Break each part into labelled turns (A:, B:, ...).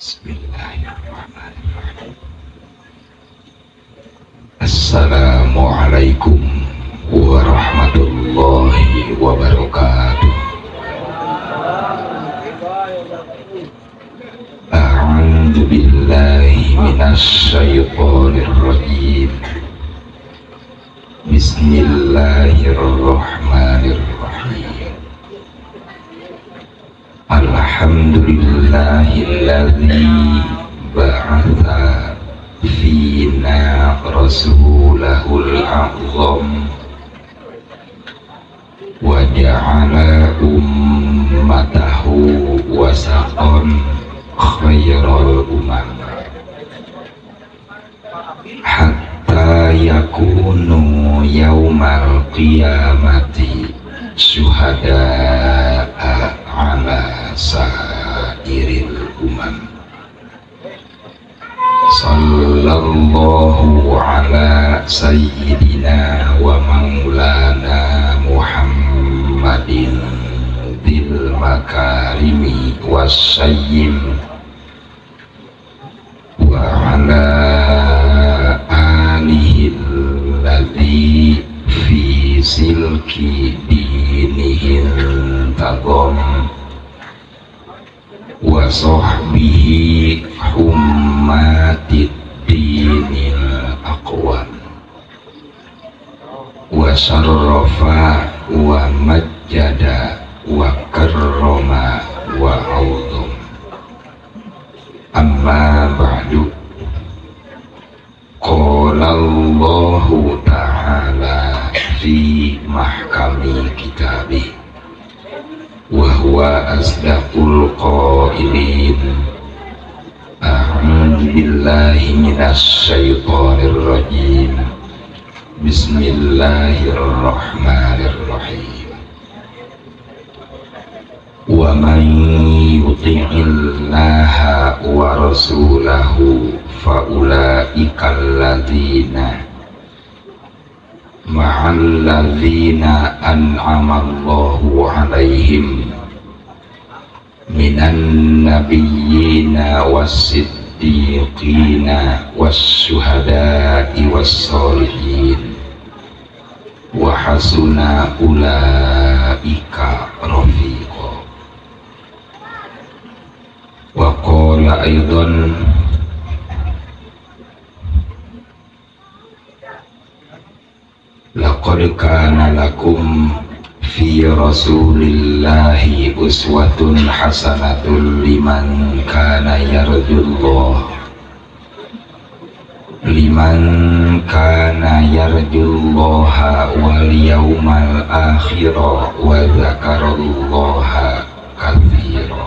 A: Bismillahirrahmanirrahim. Assalamualaikum warahmatullahi wabarakatuh. A'udzu billahi minasy syaithanir rajim. Bismillahirrahmanirrahim. Alhamdulillahilladzi ba'atha fina rasulahul a'zam wa ja'ala ummatahu wasaqan khairal umam hatta yakunu yaumal qiyamati syuhada'a ala sairil umam. Sallallahu ala sayyidina wa maulana Muhammadin dzil makarimi wasayyim wa ala alihi alladzi fi silki dinihi tadham wa sahbihi hummatid dinil aqwam wa sarrafa wa majjada wa karrama wa a'zam. Amma ba'du. Qala Allahu ta'ala fi mahkami kitabih wa huwa asdaqul qailin. A'udzu billahi minasy syaithanir rajim. Bismillahirrahmanirrahim. Wa man yuti'illaha wa rasulahu fa ulaika alladzina ma'al ladzina an'ama Allahu 'alaihim minan nabiyyina was-siddiqina was-syuhada'i was-sholihin wa hasuna ulaika rafiqa. Wa qala aidan laqad kana lakum fi rasulillahi uswatun hasanatun liman kana yarjullah wal yaumal akhir wa dzakarallaha katsira.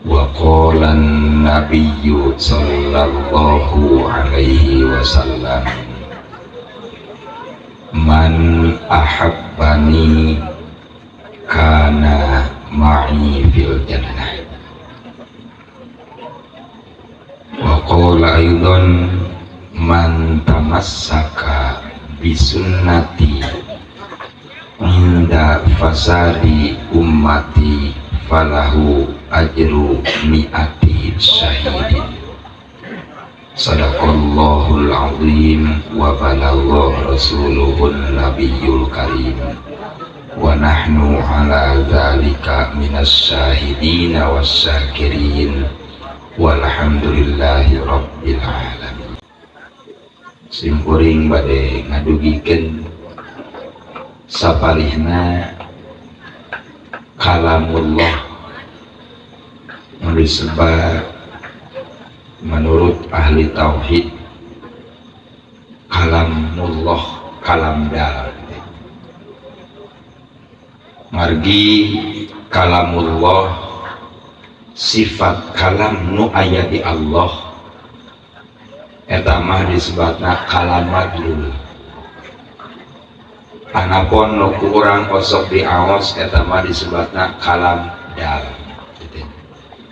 A: Wa qala an-nabiyyu sallallahu alaihi wasallam man ahabbani kana ma'i fil jannah. Wa qala aidan man tamassaka bisunnati inda fasadi ummati falahu ajru mi'ati syahidin. Sadaqallahul azim wa balagha rasuluhun nabiyul karim wa nahnu ala dzalika minas syahidina wasyakirin walhamdulillahi rabbil alamin. Simkuring bade ngadugikeun sapalihna kalamullah nu disebat menurut ahli tauhid kalamullah kalam dal. Margi kalamullah sifat kalam nu aya di Allah eta mah disebutna kalam madlul. Anapun nu ku urang osok diaos eta mah disebutna kalam dal.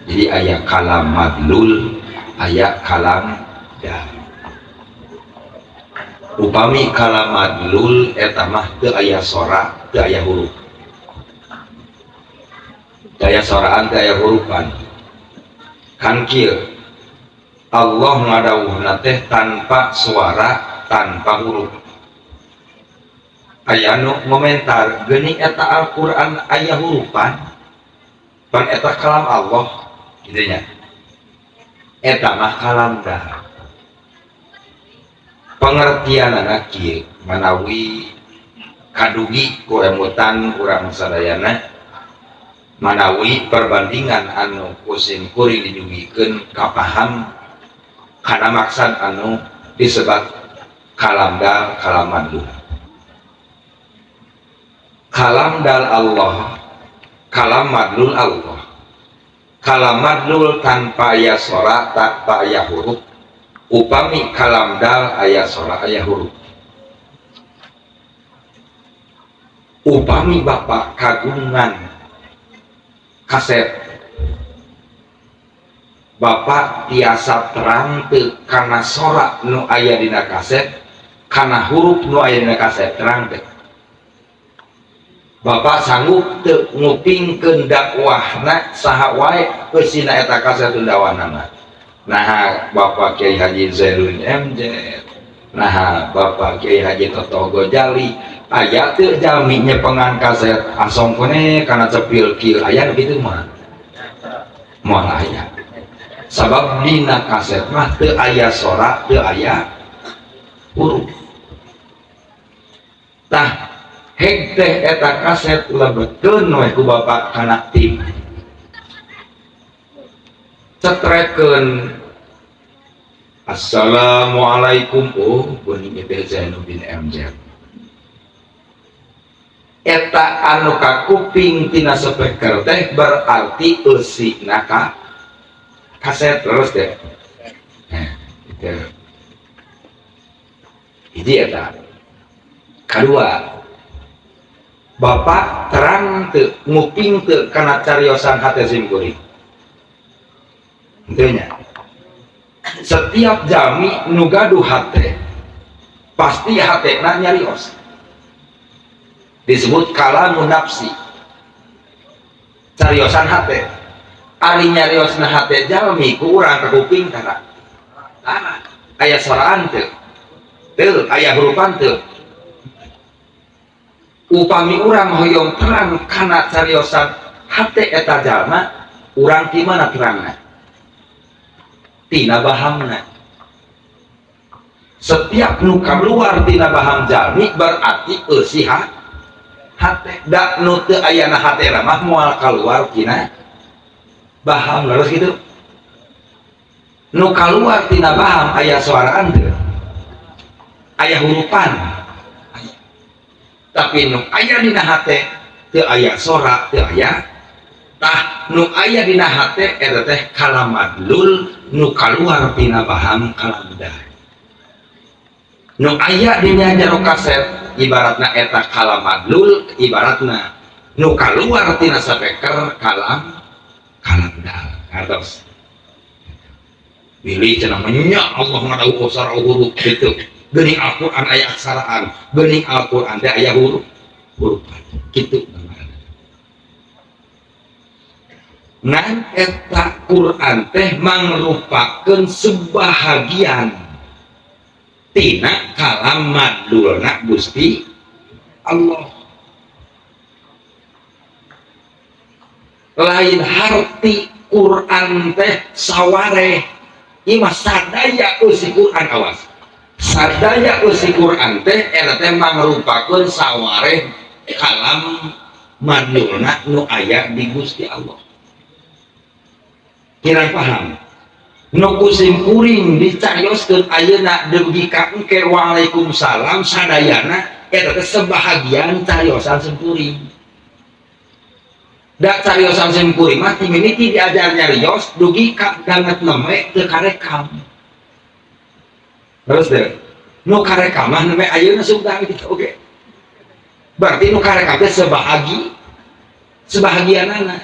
A: Jadi aya kalam madlul, aya kalam dal. Upami kalam madlul eta mah teu aya sora, teu aya huruf. Teu aya soraan, teu aya hurufan. Kan kieu Allah ngadawuhna teh tanpa suara, tanpa huruf. Aya nu ngomentar geuning eta Al-Qur'an aya hurufan, pan eta kalam Allah kitu nya. Eta mah kalam dah. Pengertianana kieu manawi kadugi ku emutan urang sadayana manawi perbandingan anu ku sim kuring didugikeun kapaham kana maksad anu disebat kalam dal kalam madlul. Kalam dal Allah, kalam madlul Allah. Kalam madlul tanpa aya sora, tanpa aya huruf. Upami kalam dal aya sora, aya huruf. Upami bapak kagungan kaset, bapak tiasa terang teu kana sora nu aya dina kaset, kana huruf nu aya dina kaset terang teu. Bapak sanggup teu ngupingkeun dakwahna saha wae eusina eta kaset dakwahna. Nah Bapak Kiai Haji Zainul MZ, nah Bapak Kiai Haji Toto Gojali, aya teu jalmi nyepengan kaset asong kene kana cepil kieu aya nu kitu mah. Moal aya. Sabab dina kaset mah teu aya sora, teu aya huruf. Tah heg teh eta kaset lebetkeun we ku bapak kana tim. Cetrekeun Assalamualaikum, oh geuning teh Zainuddin MZ. Eta anu kakuping tina speaker teh berarti eusina ka kaset terus teh. Nah, itu. Hiji eta. Kadua, bapak terang teu nguping teu kana cariosan hate sim kuring. Henteu nya. Setiap jalmi nu gaduh hate pasti hatena nyarios. Disebut kalamun nafsi. Cariosan hate. Ari nyariosna hate jalmi ku urang kakuping tara. Tara. Aya soraan teu. Teu, aya hurufan teu. Upami urang hoyong terang kana cariosan hate eta jalma, urang ti mana terangna? Tina bahamna. Setiap nu kaluar tina baham jalmi berarti eusi hate. Da nu teu ayana hatena mah moal kaluar tina baham, leres kitu. Nu kaluar tina baham aya suaraan teu? Aya hurufan. Tapi nu aya dina hate teu aya sora, teu aya. Tah nu aya dina hate eta teh kalam madlul nu kaluar tina baham kalam dah. Nu aya dina jero kaset ibaratna eta kalam madlul, ibaratna nu kaluar tina speaker kalam dal. Ngartos. Bilih cenah menya Allah ngadawuh sara huruf kitu. Geuning Al-Qur'an aya aksaraan, geuning Al-Qur'an teh aya huruf. Huruf kitu. Ngan eta Qur'an teh mangrupakeun sebahagian tina kalam madlulna Gusti Allah. Lain harti Qur'an teh sawareh, ieu mah sadaya eusi Qur'an, awas. Sadaya eusi Qur'an teh eta teh mangrupakeun sawareh kalam madlulna nu aya di Gusti Allah. Kira paham? Nu ku sim kuring dicarioskeun ayeuna dugi ka engke waalaikumsalam sadayana eta teh sebahagian cariosan sim kuring. Da cariosan sim kuring mah ti mimiti diajar nyarios dugi ka danget neme teu karekam. Terus deh, nu karekam mah neme ayeuna sudah gitu oke. Berarti nu karekam teh sebahagianana.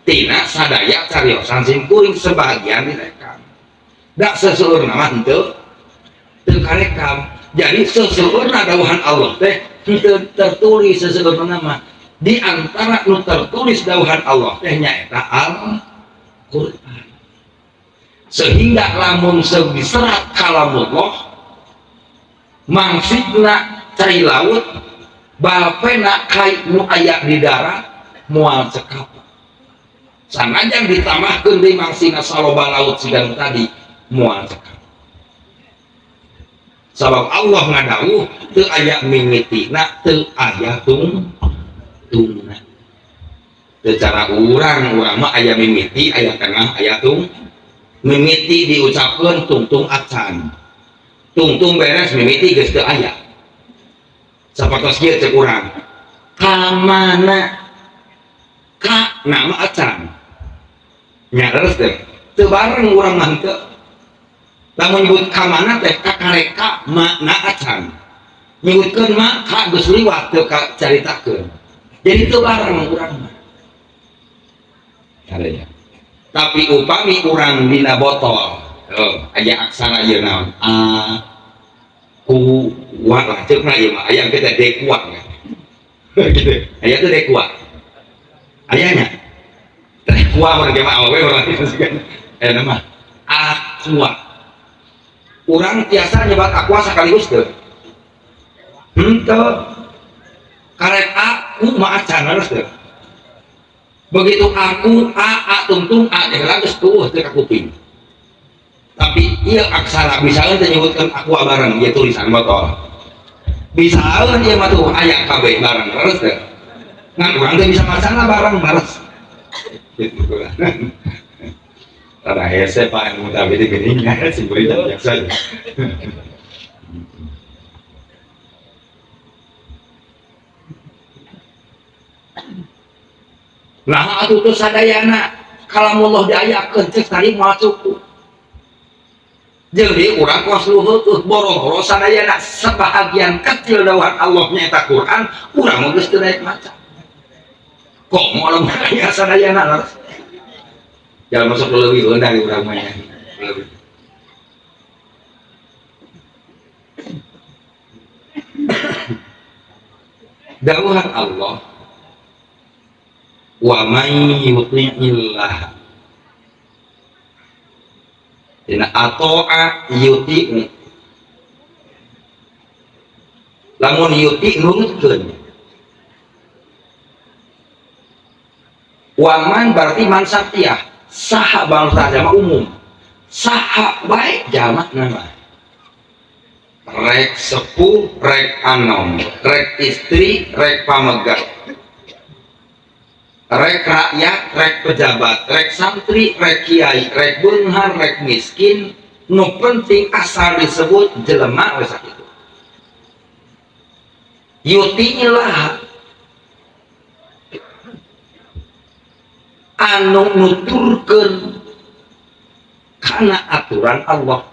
A: Tina sadaya cariosan sim kuring sebahagian direkam. Da seseueurna mah henteu teu karekam. Jadi seseueurna dawuhan Allah teh henteu tertulis seseueurna mah. Di antara nu tertulis dawuhan Allah teh nyaeta Al-Qur'an. Sehingga lamun seug diserat kalamullah mangsitna cai laut balpena kai nu aya di darat moal cekap. Sanajan ditambahkeun deui mangsina saloba laut siga nu tadi moal cekap. Sabab Allah ngadawuh teu aya mimitina teu aya tungtungna. Secara urang mah aya mimiti aya tengah aya tung. Mimiti diucapkeun tungtung acan. Tungtung beres mimiti geus teu aya. Sapertos kieu cek urang. Ka mana? Ka nama acan. Nya leres teh. Teu bareng urang mah henteu. Lamun nyebut ka mana teh ka kareka makna acan. Nyebutkeun mah ka geus liwat teu ka caritakeun. Jadi teu bareng urang mah. Karenya. Tapi upami urang dina botol, oh, aya aksara ieu naon? A ku wa lah ceuk mah ieu mah aya teh D kuat kan. Gitu. Aya teh D kuat. Aya nya. Teh kuat urang ge mah awewe urang aya mah aqua. Urang tiasa nyebat aqua sakaligus teu? Henteu. Karek aku mah acan harus teu. Begitu aku a tungtung a teh geus tueuh teu ka kuping. Tapi ieu aksara misalnya teh nyebutkeun aqua bareng ieu tulisan botol. Misalnya ieu mah tuh aya kabeh bareng leres teh. Ngan urang teh bisa macana bareng leres. Gitu lah. Rada hese Pak anu tapi di geuning nya sing beureum biasa. Nah atuh teu sadayana kalamullah diayakeun cek tadi moal cukup. Jadi urang kos luhur boro-boro sadayana sebahagian kecil dawuhan Allah nyaeta Quran urang mah geus teu daek maca. Komo lamun aya sadayana leres. Jalan masuk leuwih dari urang mah nya. Leuwih. Dawuhan Allah wa may yuti'illah dina ato'a yuti'u lamun yuti nurutkeun wa man berarti man satiyah saha bangsa jama umum saha bae jama nama rek sepuh rek anom rek istri rek pamegat rek rakyat, rek pejabat, rek santri, rek kiai, rek beunghar, rek miskin, nu penting asal disebut jelema we sakitu. Yutilah anu nuturkeun kana aturan Allah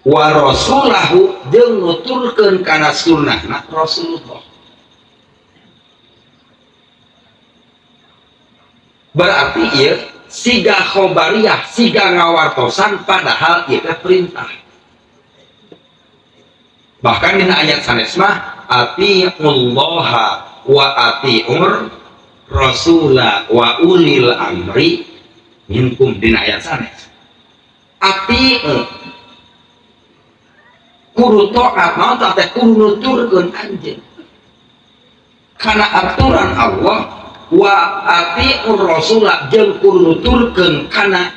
A: wa rasulahu jeung nuturkeun kana sunnahna Rasulullah. Berarti ieu siga khobariyah, siga ngawartosan padahal ieu teh perintah. Bahkan dina ayat sanes mah atiullaha wa atiur rasula wa ulil amri minkum dina ayat sanes. Atiu kudu taat naon teh kudu nuturkeun anjeun kana aturan Allah wa atiur rasula jeung kudu nuturkeun kana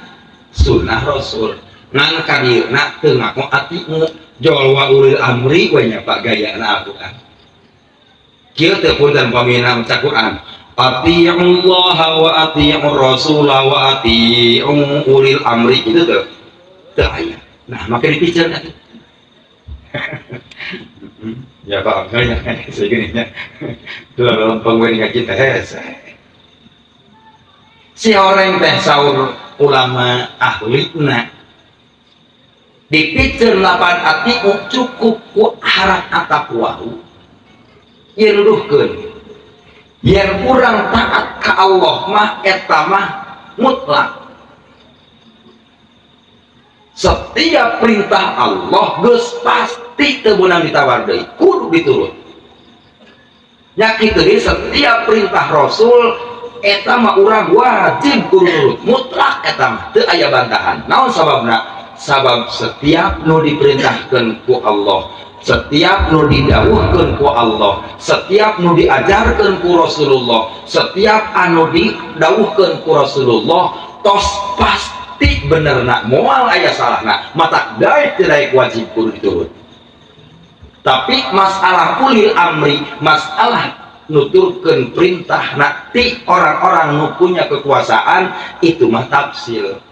A: sunnah rasul. Ngan kadieuna teu ngaku atiu jol wa ulil amri we nya Pak gayana Al-Qur'an. Kieu teh punten pamina maca Qur'an. Atiullaha wa atiur rasula wa atiu ulil amri kitu teu. Teu aya. Nah, make dipiceun atuh. Ya Pak, kayaknya segini nya. Dalam penguen ngaji teh hese. Si orang teh saur ulama ahlina dipiceun lapan atiu cukup ku harap ataqwahu. Ieu nuduhkeun yen urang taat ka Allah mah eta mah mutlak. Setiap perintah Allah geus pasti teu meunang ditawar deui, kudu diturut. Nya kitu deui setiap perintah Rasul Eta mah urang wajib kudu nurut mutlak, eta mah teu aya bantahan. Naon sababna? Sabab setiap nu diperintahkeun ku Allah, setiap nu didawuhkeun ku Allah, setiap nu diajarkeun ku Rasulullah, setiap anu didawuhkeun ku Rasulullah tos pasti benerna, moal aya salahna, matak daek teu daek wajib kudu diturut. Tapi masalah ulil amri, masalah nuturkeun perintah ti orang-orang nu punya kekuasaan, itu mah tafsil.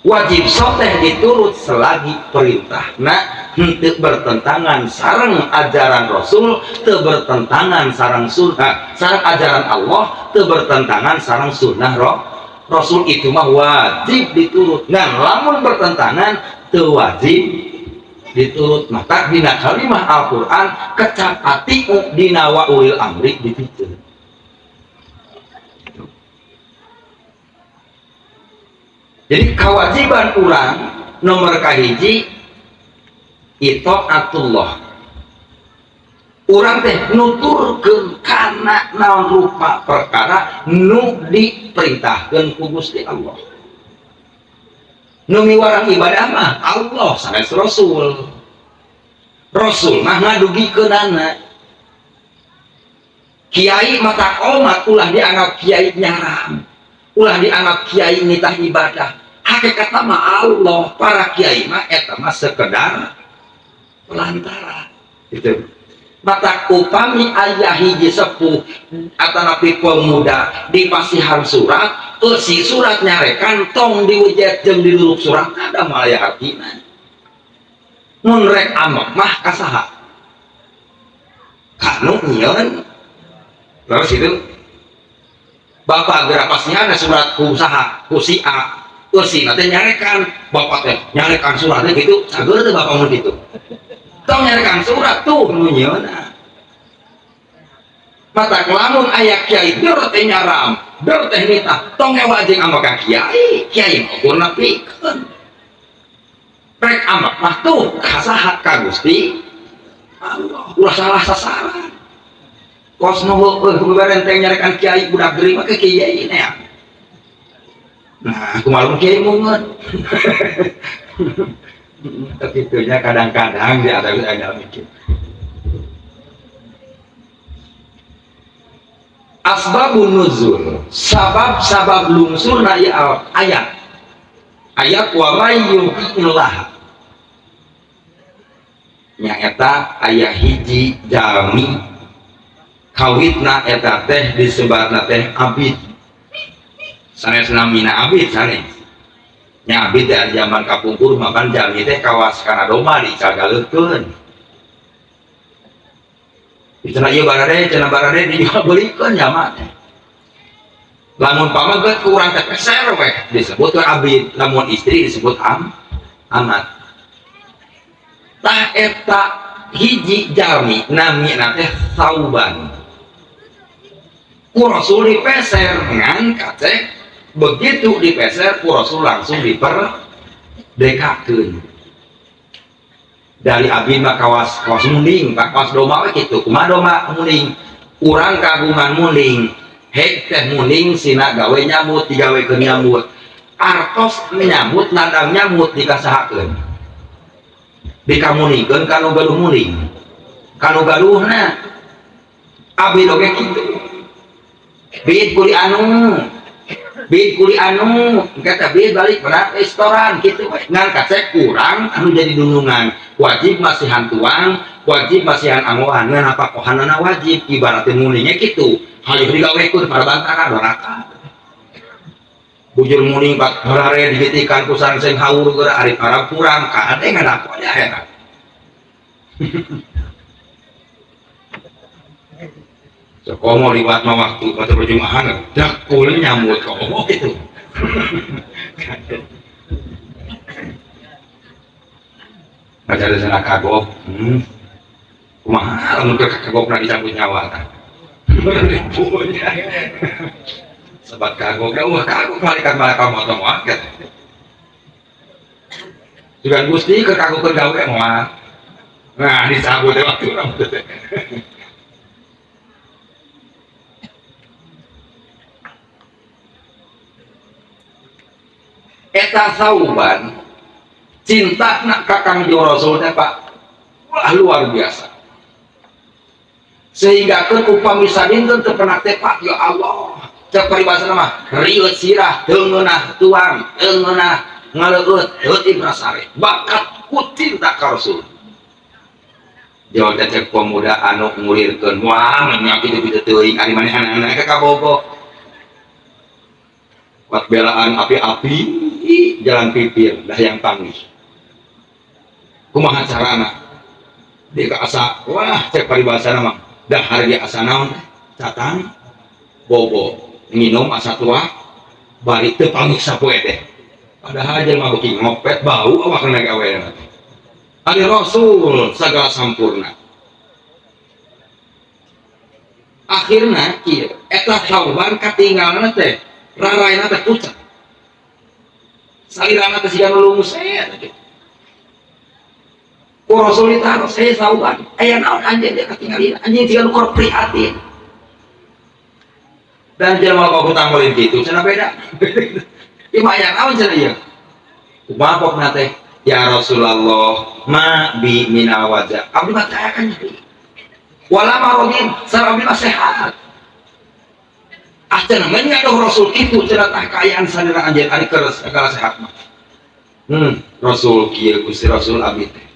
A: Wajib soteh diturut selagi perintah nah henteu bertentangan sareng ajaran Rasul, teu bertentangan sareng sunnah, sareng ajaran Allah, teu bertentangan sareng sunnah Rasul, itu mah wajib diturut. Nah, lamun bertentangan teu wajib diturut. Maka dina kalimah Al-Qur'an kecap atiu dina wa ulil amri dipikeun. Jadi kewajiban urang nomor kahiji ita'atullah. Urang teh nuturkeun kana naon rupa perkara nu diperintahkeun ku Gusti Allah. Nu miwarang ibadah mah Allah sanes Rasul. Rasul mah ngadugikeunana. Kiai mata omat ulah dianggap kiai nyaram, ulah dianggap kiai nitah ibadah. Hakikatna mah Allah, para kiai mah eta mah sekedar pelantara. Gitu. Mata upami aya hiji sepuh atanapi pemuda dipasihan surat, eusi surat nyarekan tong diwejet jeung diluruk surat ada mah aya hartina. Mun rek amok mah ka saha? Ka nu nyieun. Terus itu bapak geura pasihan surat ku saha? Ku si A. Eusi teh nyarekan, bapak teh nyarekan suratnya gitu, cager teh bapak mun kitu. Tong nyarekan surat tuh nu nyieunna. Mata lamun aya kiai der teh nyaram, der teh nitah, tong ngewa jeung ambek ka kiai, kiai mah ukurna pikeun. Rek ambek mah tuh ka saha? Ka Gusti Allah. Ulah salah sasaran. Kos nu heueuh beberenteng nyarekan kiai budak gering mah ke kiai nya. Nah, kumaha kiai mungut. Begitunya kadang-kadang di atas agak mikir. Asbabun nuzul, sabab-sabab lungsurna ieu ayat. Ayat wa may yuti'illah. Nyaeta aya hiji jalmi kawitna eta teh disebatna teh abid. Sanes namina abid sanes. Nya abid teh zaman kapungkur makan jalmi teh kawas kana domba dicagaleutkeun. Cenah ieu barade, cenah barade dijual belikeun nya teh. Lamun pameget ku urang teh peser weh disebut we abid, lamun istri disebut amat. Tah eta hiji jalmi namina teh Sauban. Ku Rasul dipeser ngan kacek, begitu dipeser ku Rasul langsung diperdekakeun. Dari abdi mah kawas munding, pak kawas domba we kitu. Kumaha domba munding? Urang kagungan munding, hek teh munding sina gawe nyambut, digawekeun nyambut. Artos menyambut, ladang nyambut dikasahakeun. Dikamuningkeun ka nu gaduh munding. Ka nu gaduhna. Abdi oge kitu. Bid kuli anu, bid kuli anu, kata bid balik pada restoran gitu. Ngan kacek kurang anu jadi dunungan. Wajib masihan tuang, wajib masihan angoan. Ngan apa kohanana wajib ibaratnya muningnya gitu. Hayu digawekeun pada bantara doraka. Bujur muning pak harare digitikan ku sangseng haur geura ari para kurang kade ngadapo di akhirat. Komo liwat mah waktu pada perjumahan, dah kulnya nyambut komo itu. Baca di sana kagok, kumaha lamun keur kagok na dicabut nyawa tah. Ribunya. Sebat kagok, dah wah kagok malaikat malaikat motong wae. Juga Gusti keur kagok keur gawe moal. Nah, dicabut teh waktu urang teh. Eta Sauban cinta nak ka Kangjeng Rasul teh, Pak, wah, luar biasa, sehingga kan upami sadinten teu pernah teh, Pak, ya Allah, cek paribasana mah rieut sirah, teu ngeunah tuang, teu ngeunah ngaleueut, heuti sare bakat ku cinta ka Rasul. Jawab cek pemuda anu ngulirkeun, wah, nya kitu-kitu teuing, ari manehna ka kabogoh. Wat belaan api-api jalan pipir dah yang panggih, kumaha carana dia ka asa, wah, cek paribasana mah dahar ge asa naon catang bobo, minum asa tua bari teu panggih sapoe teh, padahal jelema beuki ngopet bau awakna gawe. Ari Rasul sagala sampurna. Akhirna kieu, eta Sauban katinggalna teh raraina teh pucat, salirana teh siga nu lungset gitu. Ku Rasul ditaros, "Hei Sauban, aya naon anjeun dia katinggalin anjeun siga nu keur prihatin?" Dan jelema hutang lain kitu cenah, beda. Ieu mah aya naon cenah ieu? Kumaha pokna teh? "Ya Rasulullah, ma bi minal wajah." Abdi mah teu aya nyeri. Wala marodin, sareng abdi mah sehat. Ah, cenah nya Rasul kitu cenah, tah kaayaan salira anjeun ari keur segala sehat mah. Rasul kieu, Gusti Rasul, abdi teh.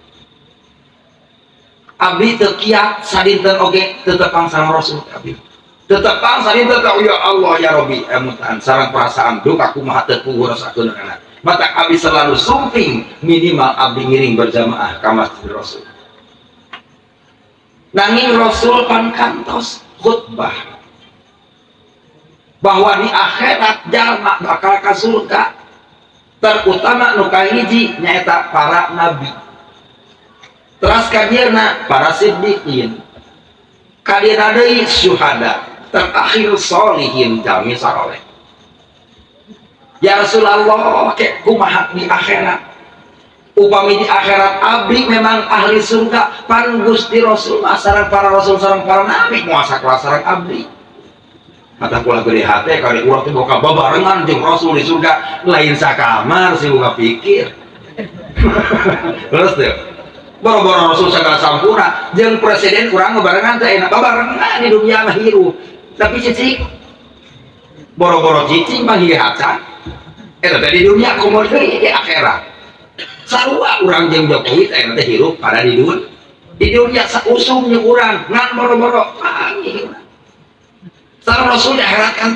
A: Abdi teu kiat sadinten oge teu tepang sareng Rasul abdi. Teu tepang sadinten teh, ya Allah ya Rabbi, emutan sareng perasaan duka kumaha teu puguh rasakeun anak. Mata abdi selalu sumping, minimal abdi ngiring berjamaah ka Masjid Rasul. Nanging Rasul pan kantos khutbah bahwa di akhirat jalma bakal ka surga, terutama nu kahiji nyaeta para nabi, teras kadieuna para siddiqin, kadieuna deui syuhada, terakhir solihin, jalmi saroleh. "Ya Rasulullah, kek kumaha di akhirat? Upami di akhirat abdi memang ahli surga, pan Gusti Rasul mah sareng para rasul sareng para nabi, moal sakelas sareng abdi." Mata kula gede hate kali urang teh bakal babarengan jeung Rasul di surga, lain sakamar sih buka pikir. Terus teh boro-boro Rasul segala sampurna jeung presiden urang barengan teh enak babarengan di dunia mah hirup, tapi cicing, boro-boro cicing mah haca eta teh di dunia, komo deui di akhirat. Sarua urang jeung Jokowi teh teh hirup pada di dunia sausum jeung urang, ngan boro-boro panggih sareng Rasul di akhirat kan.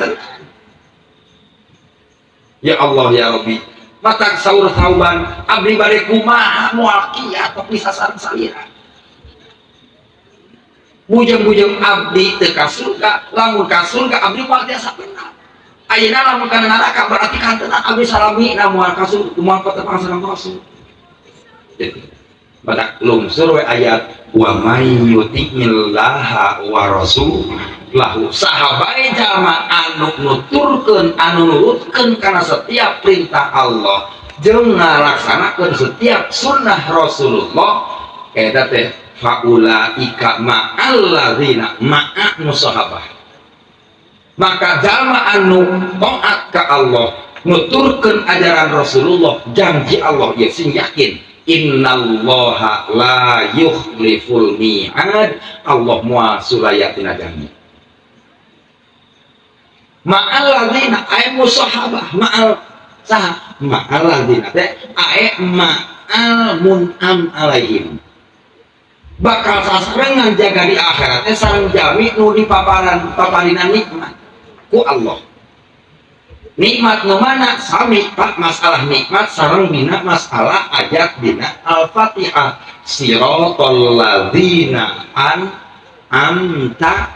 A: Ya Allah ya Rabbi, matak saur Sauban, "Abdi bade kumaha moal kiat tapi sasaran salira. Bujeng-bujeng abdi teu ka surga, lamun ka surga abdi moal tiasa benar. Ayeuna lamun kana neraka berarti kantenan abdi salamina moal ka surga, moal patepang sareng Rasul." Matak lungsur we ayat wa may yuti'illaha wa rasulahu, saha bae jalma anu nuturkeun, anu nurutkeun kana setiap perintah Allah jeung ngalaksanakeun setiap sunnah Rasulullah, eta teh faulaika ma'alladzina ma'a musahabah. Maka jalma anu taat ka Allah, nuturkeun ajaran Rasulullah, janji Allah ya sing yakin, innallaha la yukhliful mi'ad, Allah moal sulayatina janji. Ma'alladzina ay musahabah ma'al saha, ma'alladzina teh ay ma'al mun'am alaihim, bakal sasarengan jaga di akhirat teh sareng jami nu dipaparan paparinan nikmat ku Allah. Nikmat nu mana? Sami, Pak, masalah nikmat sareng dina masalah ayat dina Al-Fatihah, siratal ladzina an'amta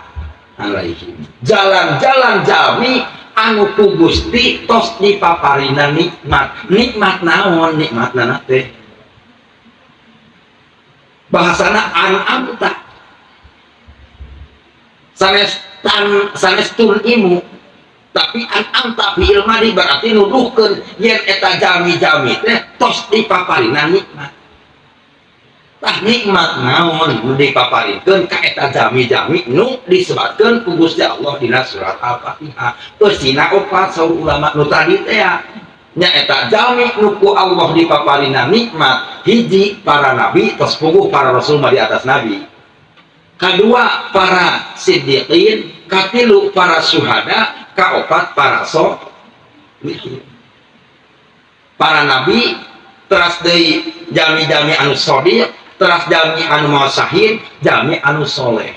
A: alaihim, jalan-jalan jami anu ku Gusti tos dipaparina nikmat. Nikmat naon? Nikmatna teh bahasana an'amta, sanes tan, sanes tun'imu, tapi an'amta fi'il madi, berarti nuduhkeun yen eta jami-jami teh tos dipaparina nikmat. Tah, nikmat naon nu dipaparikeun ka eta jami-jami nu disebatkeun ku Gusti Allah dina surat Al-Fatihah? Eusina opat saur ulama nu tadi teh ya. Nyaeta jalmi nu ku Allah dipaparina nikmat hiji para nabi tos puguh para rasul mah di atas nabi. Kadua para siddiqin, katilu para syuhada, kaopat para sholihin. Para nabi teras deui jalmi-jalmi anu shodiq, teras jalmi anu maot syahid, jalmi anu soleh.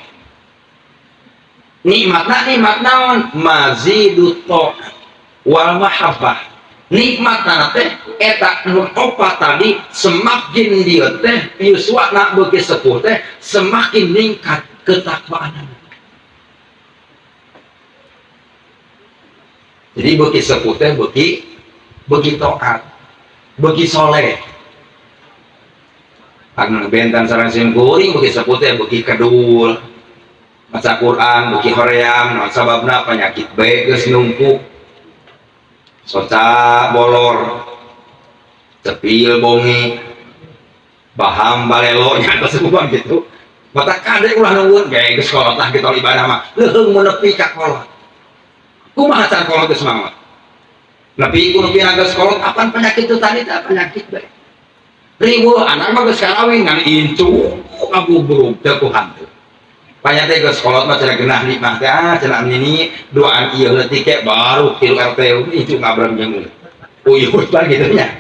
A: Nikmatna nikmat naon? Mazidut ta'at wal mahabbah. Nikmatna teh eta nu opat tadi semakin dieu teh yuswana beuki sepuh teh semakin ningkat ketakwaanana. Jadi beuki sepuh teh beuki taat, beuki soleh. Anu benten sareng sim kuring beuki sepuh teh beuki kedul. Maca Quran beuki hoream, naon sababna penyakit B geus numpuk. Soca bolor, cepil bongi, baham balelo nya tos bukan gitu. Mata kade ulah nungguan ge geus kolot lah kitu ibadah mah. Leuheung mun nepi ka kolot. Kumaha cara kolot geus maot? Nepi ku nepi geus kolot apan penyakit itu tadi teh penyakit bae. Riweuh anak mah geus karawin ngan incu ngagubrug teu ku hantu. Banyak teh geus kolot mah cenah genah nikmah teh ah cenah nini duaan ieu leutik ke baru tilu RT incu ngabrem jeung uyuh pan kitu nya.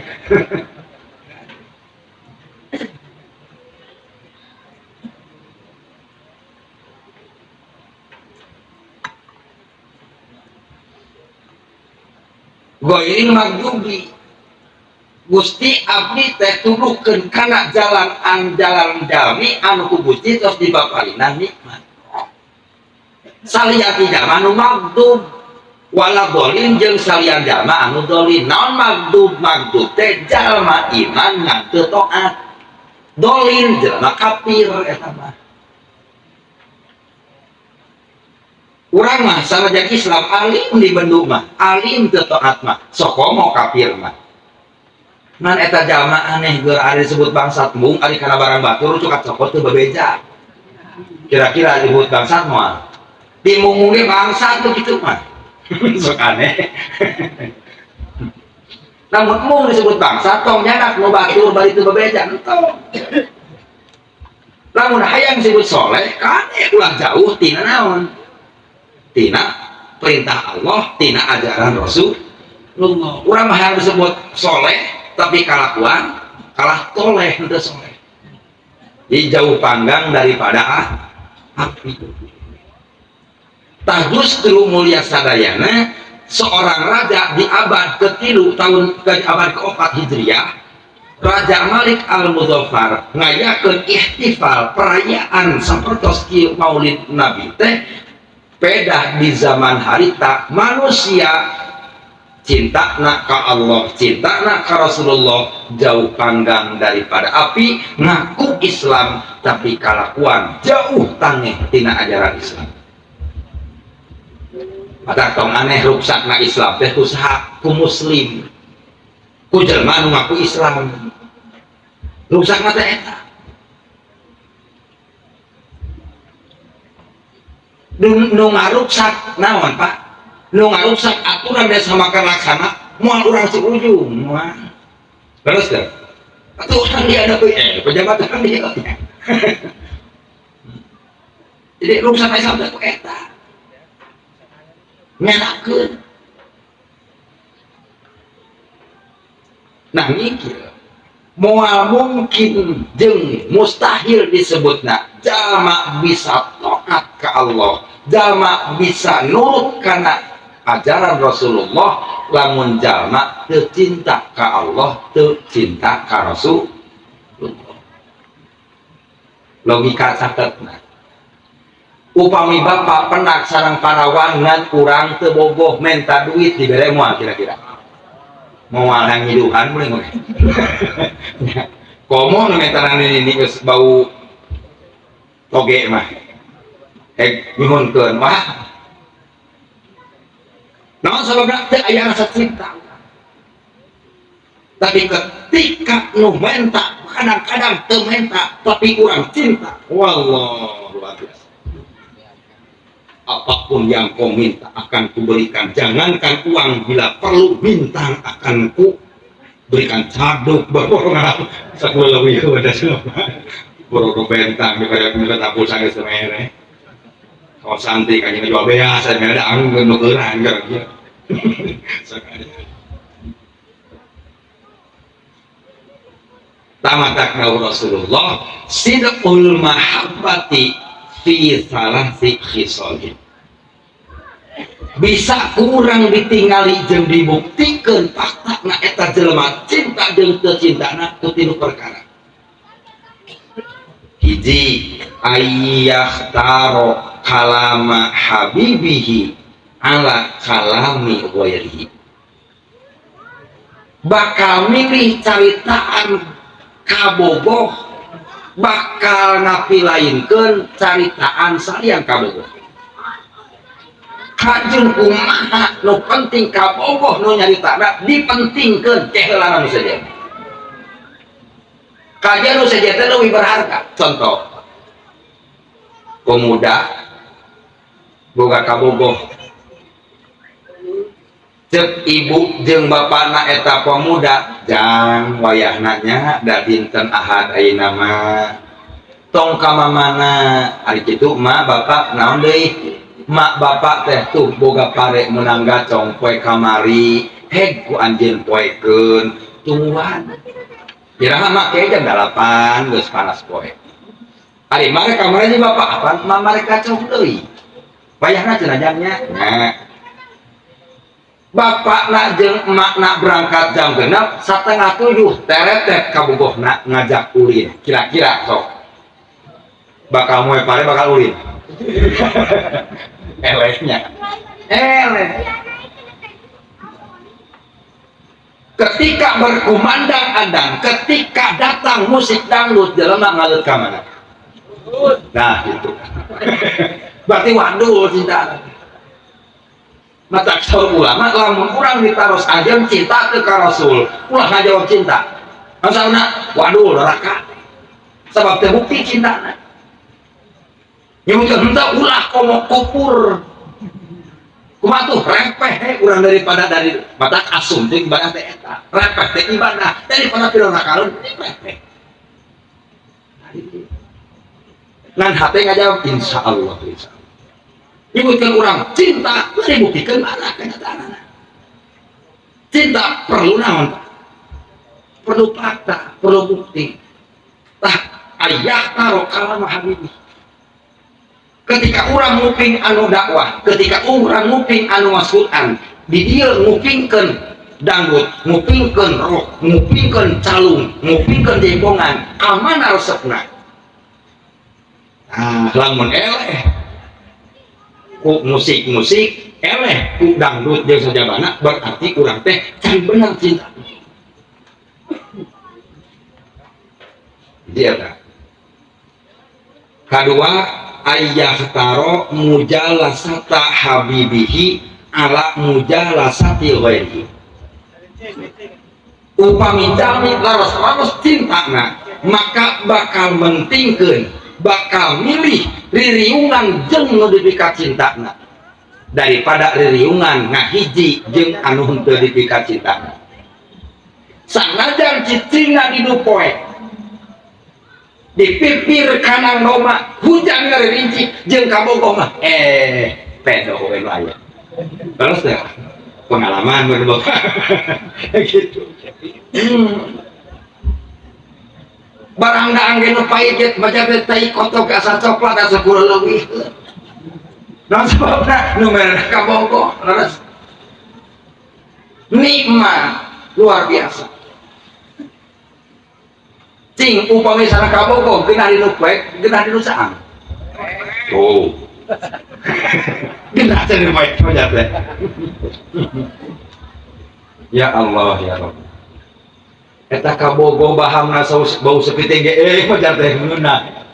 A: Ghairil maghdubi Gusti abdi teh tuduhkeun kana jalan an jalan jalmi anu ku Gusti tos dibapalina nikmat. Salian ti jalma anu maghdub wala dolin jeung salian jalma anu dolin. Naon maghdub? Maghdub teh jalma iman ngan teu taat. Dolin jalma kafir eta mah. Urang mah sanajan Islam alim di bendu mah, alim teu taat mah, sok komo kafir mah. Ngan eta jalma aneh geur ari disebut bangsat mung ari kana barang batur cukat cokot teu bebeja. Kira-kira disebut bangsat moal. Dimunggung ge bangsat tuh kitu mah. Sok aneh. Namun mung disebut bangsat tong nyanak nu batur bari teu bebeja entong. Lamun hayang disebut soleh kade ulah jauh tina naon? Tina perintah Allah, tina ajaran Rasulullah. Urang mah hayang disebut soleh tapi kalakuan kalah toleh henteu soleh. Jadi jauh panggang daripada api. Tah justru mulia sadayana seorang raja di abad ke-3 tahun ke abad ke-4 Hijriah, Raja Malik Al-Muzaffar ngayakeun ihtifal perayaan sapertos kieu Maulid Nabi teh pedah di zaman harita manusia cinta nak ka Allah, cinta nak ka Rasulullah jauh panggang daripada api, ngaku Islam tapi kalakuan jauh tangeh tina ajaran Islam. Mata tong aneh ruksakna Islam teh ku saha? Ku muslim, ku jelema nu ngaku Islam. Ruksakna teh eta. Nu ngaruksak naon Pak? Nu ngaruksak aturan desa makan laksana moal urang seujung moal. Terus teh aturan dia ada pejabat orang dia. Jadi ruksak Islam teh eta. Nyalakeun. Nah mikir moal mungkin jeung mustahil disebutna jalma bisa taat ka Allah, jalma bisa nurut kana ajaran Rasulullah lamun jalma teu cinta ka Allah, teu cinta ka Rasulullah. Logika catetna. Upami bapak penak sareng parawan ngan urang teu bogoh menta duit dibere moal kira-kira. Moal hangiduhan boleh ngomong. Komo nu menta nang nini geus bau toge mah. Nyuhunkeun wah. Naon sababna teu aya rasa cinta. Tapi ketika nu menta kadang-kadang teu menta tapi urang cinta. Wallah luar biasa. Apapun yang kau minta akan kuberikan. Jangankan uang, bila perlu bintang akan ku berikan. Caduk baru sepuluh lebih udah selama. Baru bentang daripada minta tapu sangat semere. Kalau santai kayaknya jual biasa, ada angin nukeran kan dia. Tamatakna Rasulullah sidqul mahabbati fi salasi khisalin. Bisa kurang ditingali jeung dibuktikeun faktana eta jelema cinta jeung teu cintana ku tilu perkara. Hiji, ayyahtaro kalama habibihi ala kalami ghairihi. Bakal milih caritaan kabogoh, bakal ngapilainkeun caritaan salian kabogoh. Kajeng kumaha nu penting kabogoh nu nyaritana dipentingkeun ceheulana nu sejen. Kajian nu sejen teh leuwih berharga. Contoh, pemuda boga kabogoh, cek ibu jeung bapana eta pemuda, jang wayahna nya da dinten Ahad ayeuna mah tong ka mamana ari kitu mah bapak naon deui mak bapak teh tuh boga pare meunang gacong poe kamari heg ku anjeun poekeun tungguan iraha mak ke jam 8 geus panas poe ari mare kamari jeung bapak apaan mamare gacong deui wayahna cenah jamnya nya bapak nak jeung emak nak berangkat jam 6:30 teretet kabogohna ngajak ulin kira-kira sok bakal moe pare bakal ulin elehnya eleh. Ketika berkumandang andang, ketika datang musik dangdut jelema ngaleut ka mana? Nah gitu. Berarti waduh cinta. Mata saur ulama lamun urang ditaros ajem cinta teu ka Rasul, ulah ngajawab cinta. Masalahna waduh neraka. Sabab teu bukti cintana. Nyebutkeun henteu ulah komo kupur. Kumaha tuh repeh urang daripada dari mata asum teh ibadah teh eta. Repeh teh ibadah daripada pira nakalun repeh. Ngan hate ngajawab insyaallah insyaallah. Nyebutkan orang cinta dibuktikan mana kenyataanna. Cinta perlu naon? Perlu fakta, perlu bukti. Tah ayah taro kalama habibi. Ketika orang nguping anu dakwah, ketika orang nguping anu mas Quran, di dieu ngupingkeun dangdut, ngupingkeun rock, ngupingkeun calung, ngupingkeun jaipongan, ka mana resepna? Ah, lamun eleh ku musik-musik eleh ku dangdut jeung sajabana berarti urang teh can bener cinta. Dia ta. Kadua ayyahtaro mujalasata habibihi ala mujalasati ghairihi. Upami jalmi laras-laras cintana maka bakal mentingkeun, bakal milih ririungan jeung nu dipika cintana daripada ririungan ngahiji jeung anu henteu dipika cintana. Sanajan cicingna di nu poe di pipir kanan doma hujan ngaririnci jeung kabogoh mah pedo we nu aya. Terus ya pengalaman bapak gitu. Barang daang ge nu pahit ge maca teh tai kotok asa coklat asa kurang leuwih. Naon sababna nu merena kabogoh leres. Nikmat luar biasa. Cing upami sana kabogoh geunah di nu poek geunah di nu saang. Tuh. Geunah teh di nu poek maca teh. Ya Allah ya Rabb. Eta kabogoh bahamna bau sepi teh maca teh ngeunah.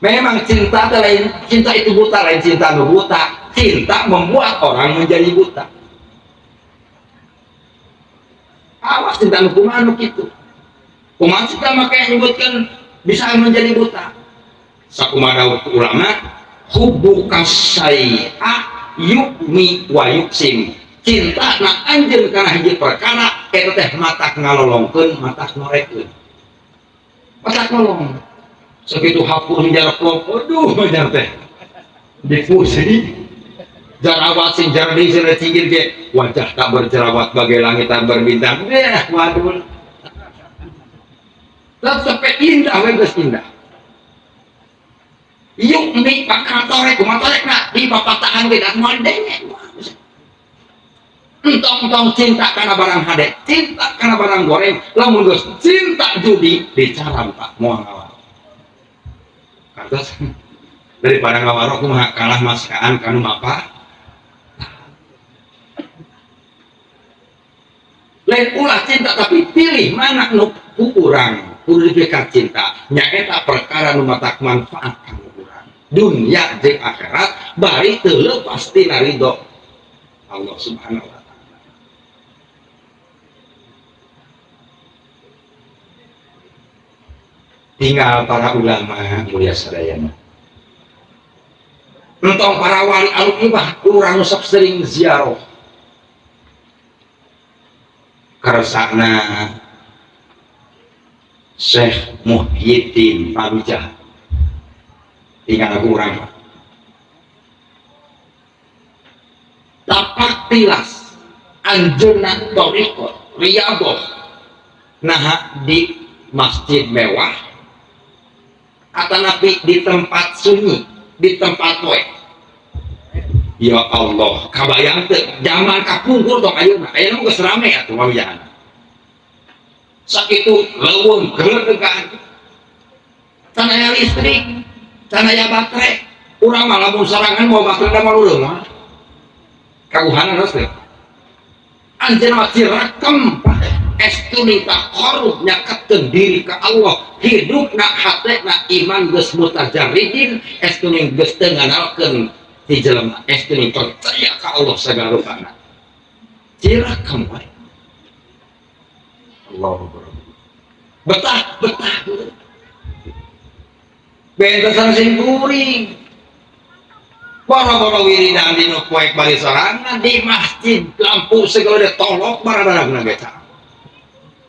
A: Memang cinta teh lain, cinta itu buta, lain cinta nu buta. Cinta membuat orang menjadi buta. Awas cinta nu kumaha nu kitu. Kumaha cinta make nyebutkeun bisa menjadi buta. Sakumaha ulama hubbuka syai'a yukmi wa yuksim. Cinta na anjeun kana hiji perkara eta teh matak ngalolongkeun, matak norekeun. Matak nolong. Sakitu hapur jarak klop, aduh majar teh. Dipusi. Jerawat sing jardi sing cinggir ge, wajah tak berjerawat bagai langit tak berbintang. Waduh. Tetep indah we geus indah. Yuk mi bakal torek kumaha torekna di papatahan ge da moal denge. Entong-entong cinta kana barang hade, cinta kana barang goreng, lamun geus cinta judi dicaram Pak moal ngawaro. Kartos daripada ngawaro kumaha kalah maskaan kanu mapa. Lain ulah cinta tapi pilih mana nu ku urang kudu dipikar cinta nyaeta perkara nu matak manfaat kanggo urang dunya jeung akhirat bari teu leupas tina ridho Allah Subhanahu wa taala. Tinggal para ulama mulia sadayana. Entong para wali aluk mah urang sok sering ziarah. Kersana Syekh Muhyiddin Farujah. Tinggal aku urang. Tapak tilas anjeunna thariqat riyadhah naha di masjid mewah atanapi di tempat sunyi, di tempat poe. Ya Allah, kabayang teu zaman kapungkur tong ayeuna, ayeuna mah geus rame atuh wawiyahan. Sakitu leuweung geledegan. Can aya listrik, can aya baterai. Urang mah lamun sorangan mau baterai da moal leuweung mah. Kaguhanan geus teh. Anjeunna mah cirakem estu taqarrub nyaketkeun diri ka Allah, hidupna hatena iman geus mutajarridin, estu geus teu nganalkeun ti jelema, estu percaya ka Allah sagala rupana. Cirakem wae. Allahu Akbar. Betah, betah. Bentosan sing kuring. Boro-boro wiridan dinu poek bari sorangan di masjid lampu segala tolok baradagna ge.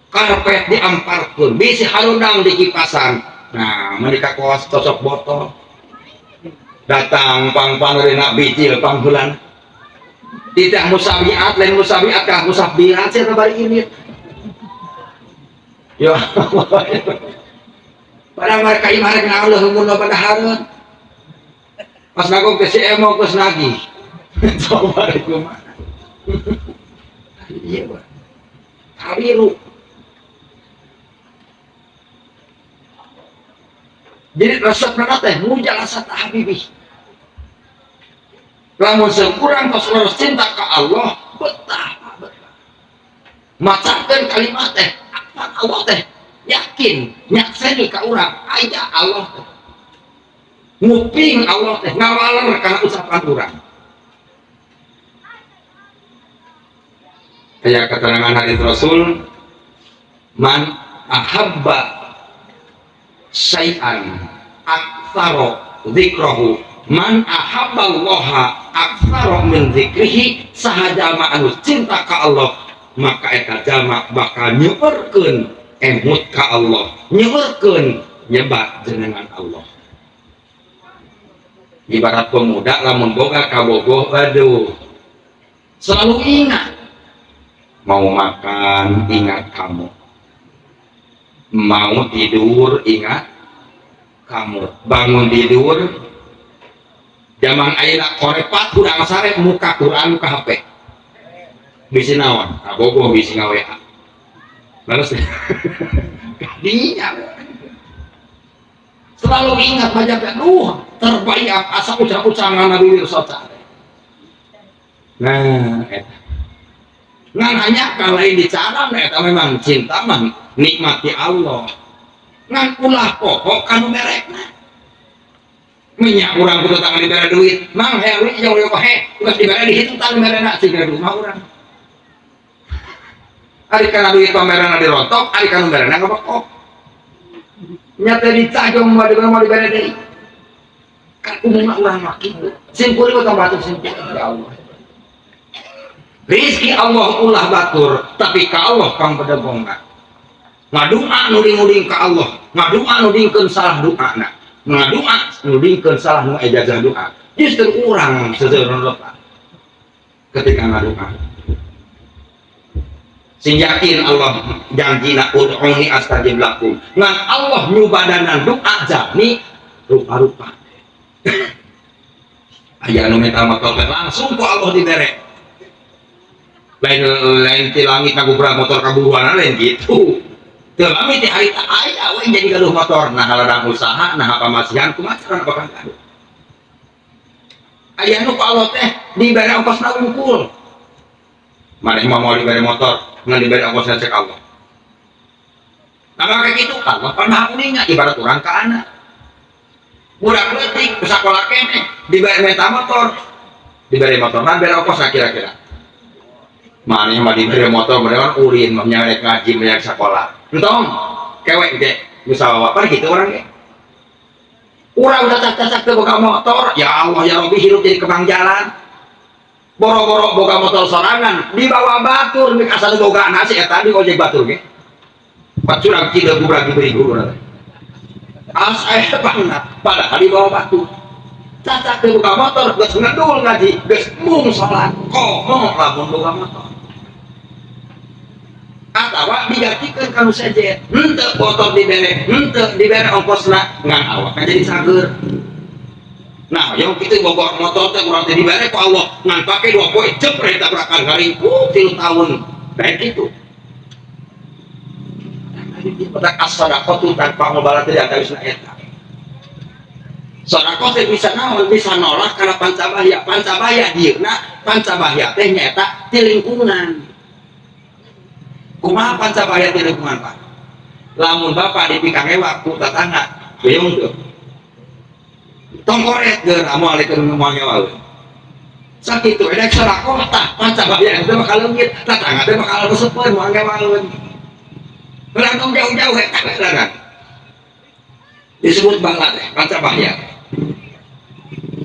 A: Karpet diamparkeun, bisi harundang di kipasan. Nah, mereka kawas cocok botol. Datang pang-pang dina bijil panghulan. Tidak musabiat, lain musabiat kah musabiat sia bari ini. Ya Allah. Padahal mereka imah rek ngauleuh mun loba dahareun. Pas nagong ke si emo geus nagih. Coba rek kumaha. Iya, Pak. Kaliru. Jadi resepna teh mujalasat habibi. Lamun sekurang tos leres cinta ka Allah, betah, betah. Macakeun kalimat teh, apa Allah teh yakin nyakseni ka urang aya Allah teh. Nguping Allah teh ngawaler kana ucapan urang. Kayak keterangan hadis Rasul, man ahabba syai'an aktsara dzikrahu, man ahabballaha aktsara min dzikrihi, saha jalma anu cinta ka Allah maka eta jalma bakal nyeueurkeun emut ka Allah, nyeueurkeun nyebat jenengan Allah. Ibarat pemuda lamun boga kabogoh, aduh selalu ingat, mau makan ingat kamu, mau tidur ingat kamu, bangun tidur zaman ayeuna korepat hudang sare muka Quran muka HP bisi naon kabogoh bisi ngaWA lalu kadinya selalu ingat banyak aduh terbayang asa ucang-ucangan Nabi Wirsoca. Nah eta ngan hanya kalau ini dicaram eta memang cinta mah nikmati Allah ngan ulah pokok kanu merekna minyak urang kudu tangan dibere duit mang hewi jauh jauh he geus dibere dihitung tangan merena siga duit mah urang ari kana duit pamerana dirontok ari kana merena ngabekok nya teh dicajong moal dibere deui. Kan umumna urang mah kitu. Sim kuring tong batur sim kuring ya Allah. Rizki Allah ulah batur, tapi ka Allah pang bedegongna. Ngadua nuding-nuding ka Allah, ngadua nudingkeun salah doana, ngadua nudingkeun salah nu ijazah doa. Justru urang seseureun lepat ketika ngadua. Sing yakin Allah janjina ud'uni astajib lakum. Ngan Allah nyubadanan doa jami rupa-rupa. Aya anu minta motor langsung ku Allah dibere. Lain ti langit ngagubrak motor kaburuan lain gitu. Teu lami ti harita aya we jadi gaduh motor, nah ladang usaha, nah pamasihan kumaha carana bakal gaduh. Aya nu ku Allah teh dibere ongkosna wungkul. Maneh mah moal dibere motor, ngan dibere ongkosna cek Allah. Nah maka kitu Allah pan maha uninga ibarat urang ka anak. Budak leutik sakola keneh dibere minta motor, dibere motor nah bere ongkosna kira-kira. Maneh mah dibere motor bener kan ulin mah nyarek ngaji menyang sekolah. Entong kewek ge bisa bawa pan kitu urang ge. Urang cacak-cacak teu boga motor, ya Allah ya Rabbi hirup jadi kembang jalan. Boro-boro boga motor sorangan dibawa batur mik asal boga nasi eta di ojek batur ge. Pacurang cideuk gubrak diberi guru teh. As aya pangna padahal dibawa batur. Cacak teu boga motor geus ngedul ngaji, geus mung salat, komo lamun boga motor. Atawa digantikeun ka nu sejen, henteu motor dibere, henteu dibere ongkosna ngan awakna jadi cager. Nah, yang kitu boga motor teh urang teh dibere ku Allah, ngan pake 2 poe jepret tabrakan ngaringkuk 3 tahun. Baik kitu. Petak as-sadaqatu tanpa ngobalat teh antawisna eta. Sedekah teh bisa naon? Bisa nolak kana pancabahya. Pancabahya dieuna, pancabahya teh nyaeta ti lingkungan. Kumaha pancabahya ti lingkungan, Pak? Lamun bapak dipikangewa ku tatangga, hoyong teu? Tong koret geura moal dikeun moal ngewaeun. Sakitu edek sedekah tah pancabahya teh bakal leungit, tatangga teh bakal resepeun moal ngewaeun. Urang tong jauh-jauh eta we disebut bala teh pancabahya.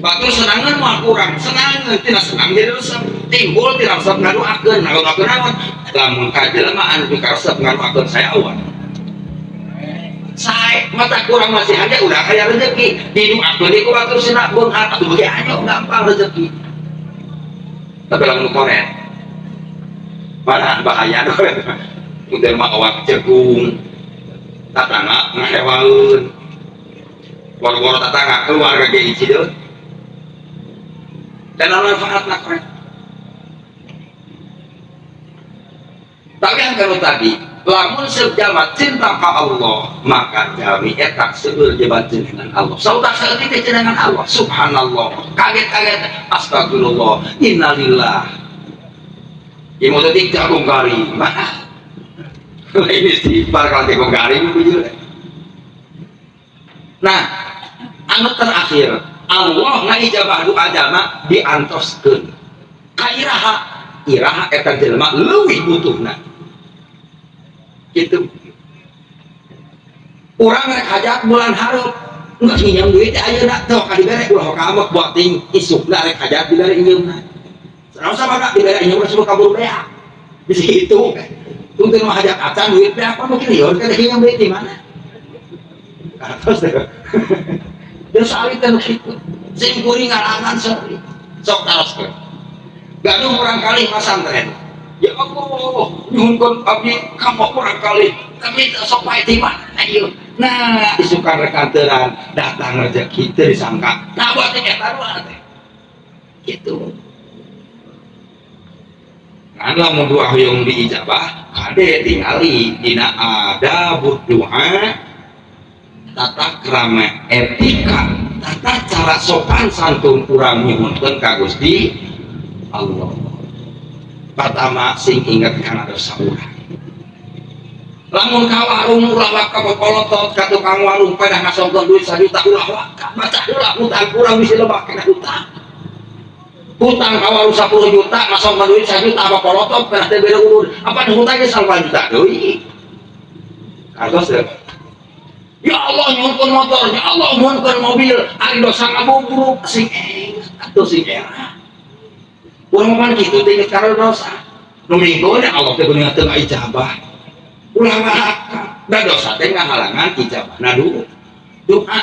A: Batur senangan moal kurang, senangan tina senang jadi resep, timbul tina resep ngadoakeun, ngadoakeun naon? Lamun ka jelema anu dikaresep ngadoakeun saya awan. Sae mata kurang masih ada udah kaya rezeki, didoakeun ku batur sina beunghar atuh beuki anyo gampang rezeki. Tapi lamun koret mana bahaya koret. Udah mah awak cegung, tatangga ngahewaeun. Boro-boro tatangga keluarga ge cideut. Dan manfaatna koret. Tapi yang kalau tadi, lamun sejama cinta ka Allah, maka jami eta seueur jebat dengan Allah. Sautak saeutik teh dengan Allah. Subhanallah. Kaget-kaget astagfirullah, innalillah. Ieu mah teh jagung garing. Lain istighfar kalau jagung garing bujur. Nah, anu terakhir, Allah ngaijabah doa jalma diantoskeun. Ka iraha, iraha eta jelema leuwih butuhna. Gitu. Urang rek hajat bulan hareup, geus nginjem duit teh ayeuna teu ka dibere ulah ka ambek buat ting isukna rek hajat dibere injeumna. Sanaos sabada dibere injeumna sebab kabur beak. Di situ. Tungtung mah hajat acan duit beak apa mungkin lieur ka nginjem duit di mana? Atos teh. Geus alit teh nu kitu. Sing kuring ngarangan seuri. Sok taroskeun. Gaduh urang kalih masantren. Ya Allah, nyuhunkeun abdi ka urang kalih. Tapi sok pae di mana ieu? Nah, isukan rekanteran datang rezeki teu disangka. Nah, buat teh eta doa teh. Gitu. Ngan lamun doa hoyong diijabah, kade tingali dina adabud doa, tata krama etika, tata cara sopan santun urang nyuhunkeun ka Gusti Allah. Pertama sing inget kana dosa urang. Lamun ka warung ulah waka popolotot ka tukang warung pedah ngasongkeun duit 1 juta ulah waka, baca heula hutang urang bisi lebak kena hutang. Hutang ka warung 10 juta ngasongkeun duit 1 juta popolotot pedah teh bere urun. Apa hutang ge 8 juta deui. Kartos teh. Ya Allah nyuhunkeun motor, ya Allah nyuhunkeun mobil, ari dosa ngabubruk sing atuh sing era. Urang mah kitu teh inget kana dosa. Nu minggu Allah teh geuning teu ijabah. Ulah waka. Da dosa teh ngahalangan ijabah. Nah doa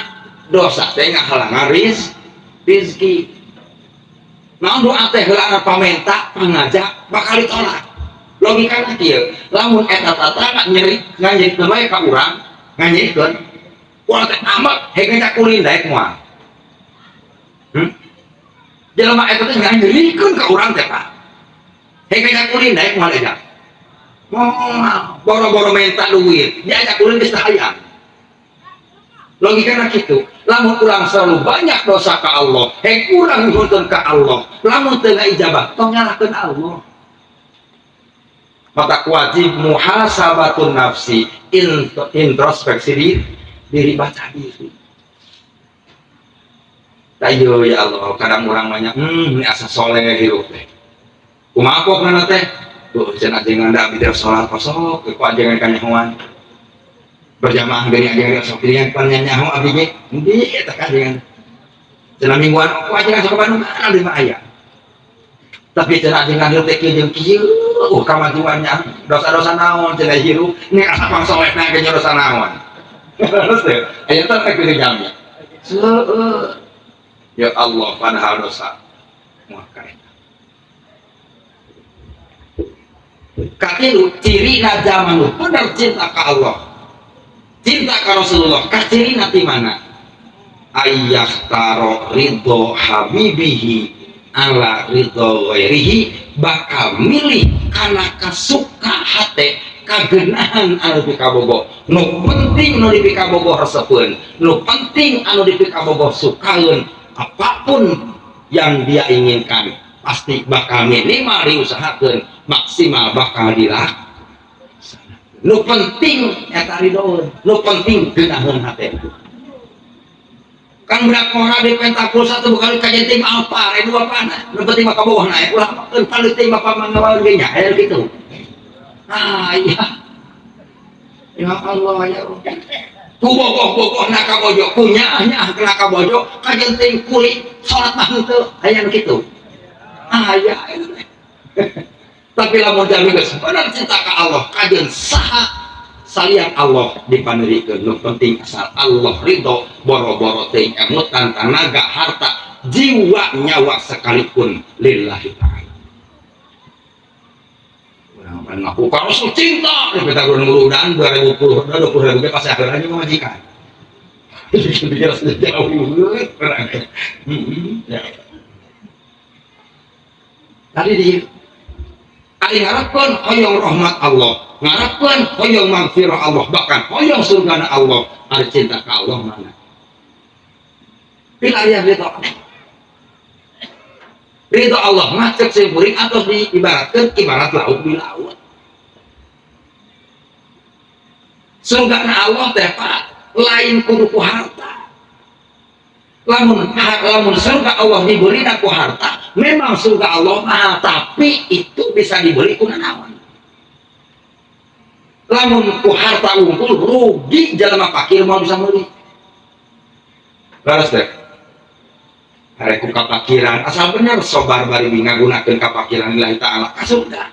A: dosa teh ngahalangan rizki. Naon doa teh heula pamenta, pangajak bakal ditolak. Logikana kieu, lamun eta tatangga nyeri nganyerikeun wae ka urang, nganyerikeun urang teh amat hege ngajak ulin daek moal. Jelema eta teh nganyerikeun ka urang teh Pak. Hege ngajak ulin daek moal eta. Moal, boro-boro menta duit, diajak ulin geus teu hayang. Logikana kitu, lamun urang selalu banyak dosa ka Allah, heg urang nyuhunkeun ka Allah, lamun teu ngaijabah, tong nyalahkeun Allah. Maka wajib muhasabatun nafsi, introspeksi diri, baca diri. Ayo ya Allah, kadang urang banyak, ini asa soleh hirup teh. Kumaha pokna teh? Tuh, cenah ajengan da abdi teh salat kosok, ku ajengan kanyahoan. Berjamaah geuning ajengan sok pilihan pan nyaho abdi ge. Endi eta ka ajengan. Cenah mingguan ku ajengan sok Bandung abdi mah aya. Tapi cenah ajengan hirup teh kieu jeung kieu, kamajuannya dosa-dosa naon cenah hirup, nih asa pang solehna ge dosa naon. Terus teh, aya teh rek kitu jalmi. Seueur. Ya Allah, padahal dosa. Maka katilu ciri zaman nu bener cinta ka Allah, cinta ka Rasulullah, kaciri nanti mana? Ayah taro ridho habibihi ala ridho ghairihi, bakal milih kana kasuka hate kagenahan anu dipikabogoh. Nu penting nu dipikabogoh resepeun, nu penting anu dipikabogoh sukaeun, apapun yang dia inginkan pasti bakal minimal diusahakeun, maksimal bakal dilaksanakeun. Nu penting eta ridhoeun, nu penting geunaheun hate. Kan budak ngora di penta pulsa tuh bukan kajian tim apa, ada dua panah. Nu penting mah kabogoh naik, ulah makeun paling teh bapak mah ngawaeun ge nya, aya gitu. Ah iya. Ya Allah ya Rabbi. Ku bogoh-bogoh na kabojo, ku nyaah-nyaah kena kabojo, kajian ting kulit salat mah henteu, aya nu kitu. Ah iya. Tapi lamun jalmi geus bener cinta ka Allah, kajian saha salian Allah dipanderikeun, nu penting asal Allah ridho, boro-boro teuing emutan tanaga harta jiwa nyawa sekalipun lillahi ta'ala. Urang mah ngaku ka Rasul cinta, di peta guru nguludan 2020, 20.000 ge pasti akhirnya majikan. Pikir sejauh urang. Ya. Tadi di ari ngarepkeun hoyong rahmat Allah, ngarepkeun hoyong magfirah Allah, bahkan hoyong surgana Allah, ari cinta ka Allah mana? Pilih aya ridho. Ridho Allah mah cek sing kuring atau diibaratkeun ibarat laut di laut. Surgana Allah teh Pak, lain kudu ku harta. Lamun surga Allah diberi ku harta, memang surga Allah mahal, tapi itu bisa dibeli ku nanaon. Lamun ku harta unggul rugi jelema fakir mau bisa meuli. Leres teh. Arek ku kapakiran asal bener sobar bari ngagunakeun kapakiran lillahi ta'ala ka surga.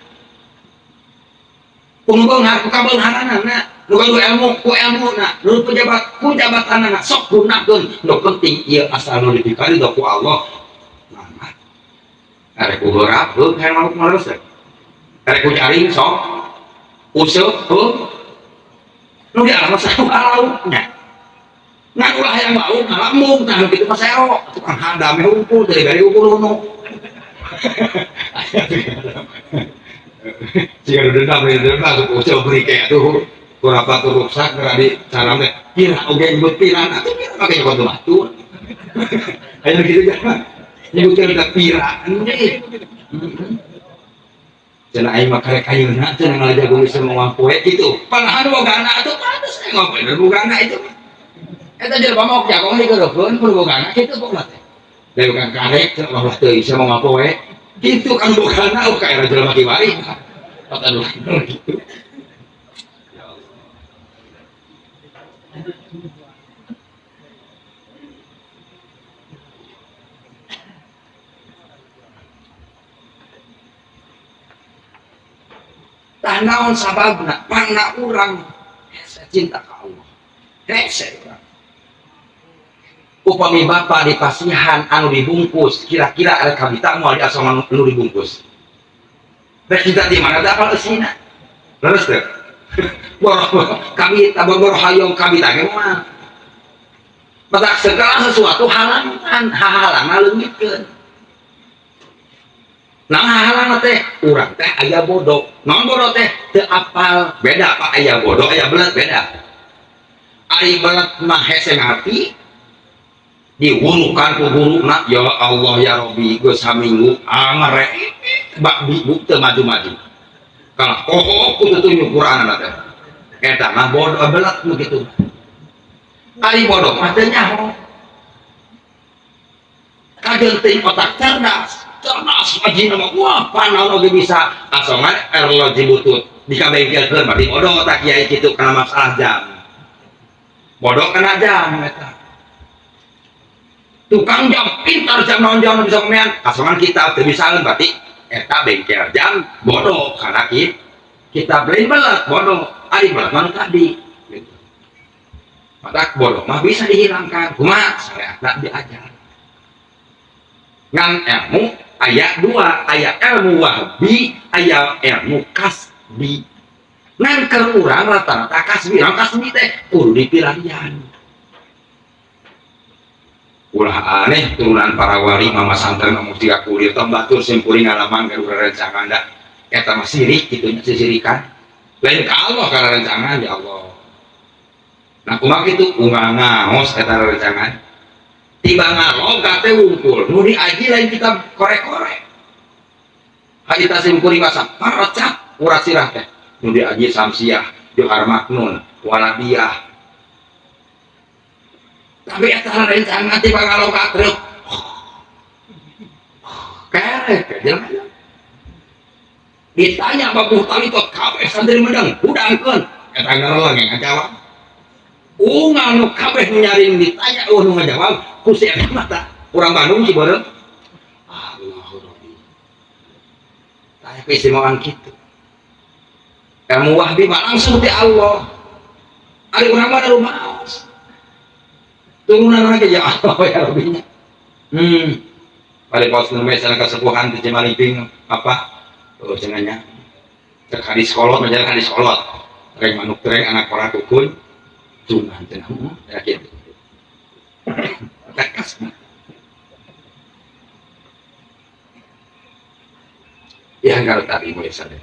A: Pungbeunghar ku kabeungharanana, nu gaduh ilmu ku ilmuna, nu pejabat ku jabatanana, sok gunakeun. Nu penting ieu asal nu dipikari ku Allah. Mama. Arek ku heurap heuh hayang manuk mah leres teh. Arek ku jaring sok useup heuh. Nu di alam mah sarua lauknya. Ngan ulah hayang bau ngalamung tah kitu mah sero, tukang hadame hungkul dari bari hungkul nu. Jika udah dendam, ya dendam, tuh ucap beri kayak tuh, kurapa tuh rusak, ngeradi cara teh, pira, oke nyebut pira, nah tuh pira pakai nyebut batu, ayo gitu jangan, nyebutnya udah pira, ini, cenah aing mah karek ayeuna, cenah ngalajagung geus mau poe gitu, panahan boga anak atuh pantes aya ngopoe boga anak itu, eta jelema mah jagong digeureukeun kudu boga anak kitu pokna teh, da bukan karek cenah ulah teuing sia mau ngapoe, gitu kan boga anak ka era jelema kiwari. Gitu. Tah naon sababna pangna urang hese cinta ka Allah. Hese urang. Upami bapa dipasihan anu dibungkus, kira-kira rek kabita moal diasongan anu dibungkus. Rek cinta di mana da apal eusina. Leres teu? Boro kami boro hayong kabita ge moal. Matak segala sesuatu halangan, hahalangna leungitkeun. Nah hahalangna teh urang teh aya bodoh. Naon bodoh teh? Teu apal. Beda Pak, aya bodoh aya belet beda. Ari belet mah hese ngarti diwurukan ku guruna, ya Allah ya Rabbi geus saminggu angere bak bu teu maju-maju. Kalah poho ku tutunjuk Qur'anna teh. Eta mah bodoh belet nu kitu. Ari bodoh mah teu nyaho. Kajeun teuing otak cerdas. Cerdas majina mah wah panaon oge bisa asongan erloji butut dikabengkelkeun berarti bodoh tak kiai kitu kana masalah jam. Bodoh kana jam eta. Tukang jam pintar jam naon jam bisa komean asongan kitab teu bisaeun berarti eta bengkel jam bodoh kana kitab lain belet bodoh ari belet mah tadi gitu. Matak bodoh mah bisa dihilangkan kumaha syariatna diajar. Ngan ilmu aya dua, aya ilmu wahbi, aya ilmu kasbi. Ngan keur urang rata-rata kasbi, urang kasbi teh kudu dipilarian. Ulah aneh turunan para wali mama santren ngomong tiga kulir tong batur simpuling ngalaman ke urang rencangan da eta mah sirik kitu nya sisirikan. Lain ka Allah kana rencangan ya Allah. Nah kumaha kitu unggal ngaos eta rencangan. Tiba ngaloga teh wungkul nu diaji lain kitab korek-korek. Haji tasim kuring masa parecap urat sirah teh nu diaji Samsiah, Johar Maknun, Waladiah. Tapi eta rencangan tiba ngaloga truk. Kerek jelema. Ditanya Bapak Talitot kabeh santri medeng hudangkeun eta ngereleng ngajawab. Unggal nu kabeh nu nyaring ditanya eueuh nu ngajawab ku si eta mah tah urang Bandung Ciberem. Allahu Rabbi. Tah keistimewaan kitu. Ilmu wahbi mah langsung ti Allah. Ari urang mah rumaos. Turunan lagi ya Allah ya Rabbi nya. Balik pos nu sana kasepuhan di Cimaliping apa? Oh cenanya. Cek hadis kolot majalah hadis kolot. Reng manuk treng anak para tukun. Cuman cenah ya kitu. Tekas. Ya enggak tadi mulai sadar.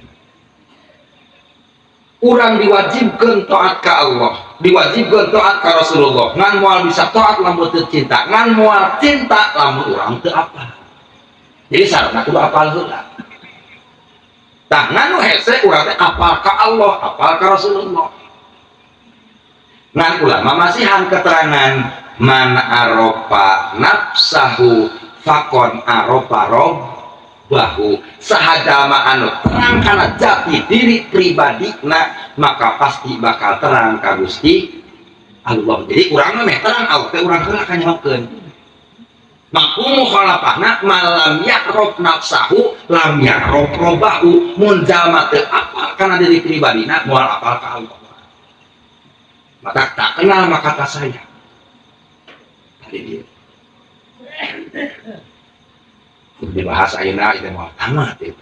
A: Urang diwajibkan taat ka Allah, diwajibkan taat ka Rasulullah. Ngan moal bisa taat lamun teu cinta, ngan moal cinta lamun urang teu apal. Jadi syaratna kudu apal heula. Tah ngan nu hese urang teh apal ka Allah, apal ka Rasulullah. Ngan ulama masihan keterangan man arofa nafsahu fakon arofa robbahu. Sahadama anu terang kana jati diri pribadina maka pasti bakal terang ka Gusti Allah. Jadi urang mah terang Allah teh urang heula kanyahokeun. Mafhum mukhalafahna malam ya'raf nafsahu lam ya'raf robbahu. Mun jalma teu apal kana diri pribadina moal apal ka Allah. Maka tak kenal maka tak sayang. Tadi dia dibahas ayeuna itu mau tamat itu.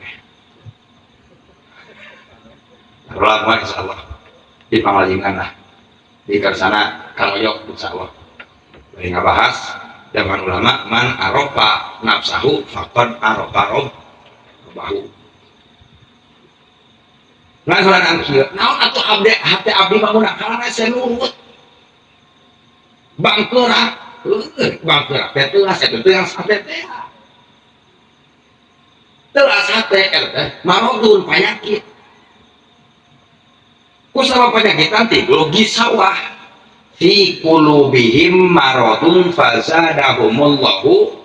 A: Taruhlah insyaallah di panglajengan lah di kersana kaloyok insyaallah. Bari ngabahas zaman ulama man arofa nafsahu faqad arofa rabbahu. Nah sorangan kieu naon atuh abdi hate abdi mah mun kalana nurut. Bangkeura heueuh bangkeura teh teuas eta teh yang sate teh. Teuas hate eta teh marodun panyakit. Ku sabab panyakitan timbul gisawah fi qulubihim maradun fazadahumullahu.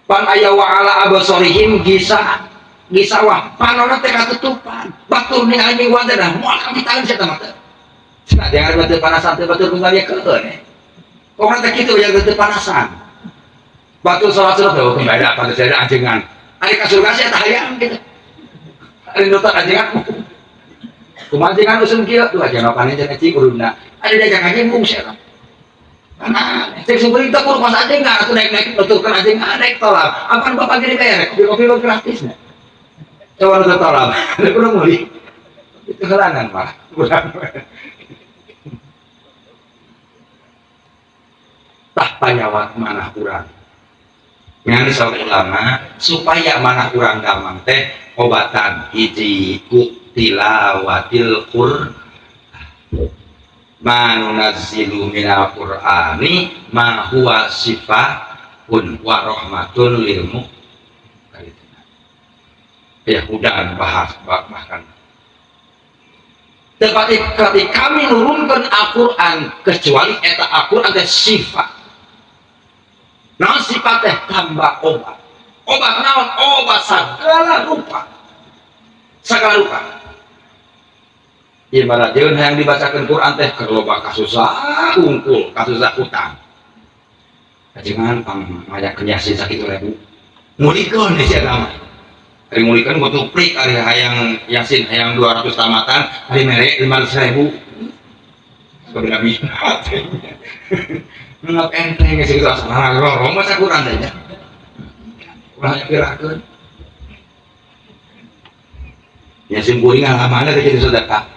A: Pan aya wa ala absarihim gisah. Di sawah panonna teh katutupan. Batur ningali mingguan teh dah moal kamitaan sia mah teh. Cenah jangan batur panasan teh batur kembali keun. Pokona teh kitu yang teu panasan. Batur salat-salat teh kembali apa teh ajengan. Ari ka surga sia teh hayang kitu. Ari nutak ajengan. Kumaha ajengan usum kieu tuh ajengan panen cenah cing uruna. Ari dagang ajengan mung sia. Karena cek sumber itu kurang pas ajengan atuh naik-naik nuturkeun ajengan naik tolak. Apaan bapak gini bayar kopi-kopi gratis nya. Coba nutur tolak. Ada kurang meuli. Itu helanan mah. Kurang. Tah panyawa manah urang. Ngan saur ulama supaya manah urang damang teh obatan hiji ku tilawatil Qur'an. Ma nunazzilu minal Qur'ani ma huwa sifaun wa rahmatun lil mu'minin. Ya udah bahas bahkan. Tetapi kami nurunkan Al-Qur'an kecuali eta Al-Qur'an teh sifat. Naon sifat teh tambah obat. Obat naon? Obat segala rupa. Segala rupa. Ieu mah rajeun hayang dibacakeun Quran teh keur loba kasusah hungkul, kasusah hutang. Kajengan pang ngajakeun yasin sakitu ribu. Mulikeun sia mah. Ari mulikeun kudu plik ari hayang yasin hayang 200 tamatan ari mere 500 ribu. Sabaraha minat. Nggak enteng geus kitu asal rorong maca Quran teh nya. Ulah pirakeun. Yasin kuring ngalaman teh kitu sedekah.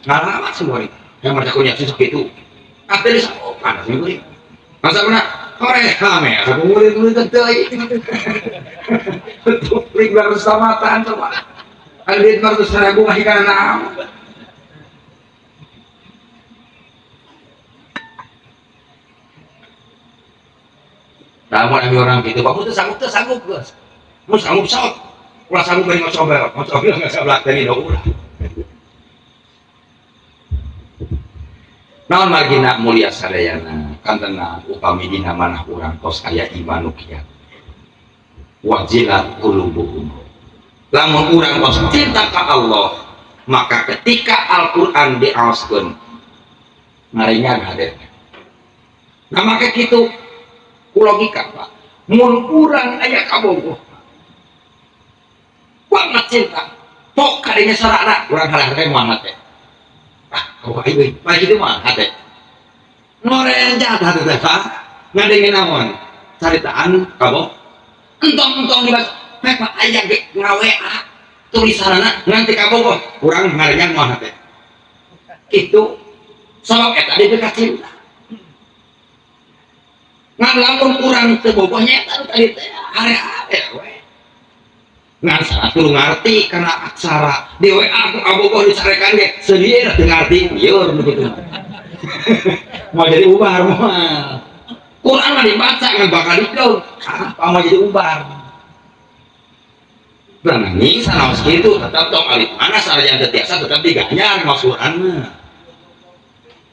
A: Ngalaman semua ini. Yang maca Quran yasin sakitu. Ate disopan sing kuring. Masa pernah hore rame asa murid-murid teh. Tuplik 200 tamatan coba. Ari 500 ribu mah kana naon. Namun ada orang gitu, bapak tuh sanggup, guys. Mau sanggup sok, ulah sanggup bari ngocobel, ngocobel nggak sablak dari do ulah. Naon margina mulia sadayana, kantena upami dina manah urang tos aya iman nu kiat. Wajilat qulubuhum. Lamun urang tos cinta ka Allah, maka ketika Al-Qur'an diaoskeun ngaringan hadetna. Nah maka kitu logika Pak, mun urang aya kabogoh banget cinta pok kadinya sarana urang harare moal hate ah kabogoh aing mah kitu mah hate ngorenjat hate teh Pak ngadenge naon caritaan kabogoh entong-entong dibaca pek mah aya ge ngawa tulisanana nganti kabogoh urang ngarengan moal hate kitu sabab eta dipika cinta. Ngan lamun urang teu bogoh nya eta tadi teh are-are we. Ngan salah kudu ngarti kana aksara di WA ku kabogoh dicarekan ge seueur teu ngarti lieur nu kitu. Moal jadi ubar moal. Quran mah dibaca ngan bakal dikeun, apa moal jadi ubar. Nanging sanaos kitu tetep tong alif mana sanajan teu tiasa tetep diganjar maos Quran mah.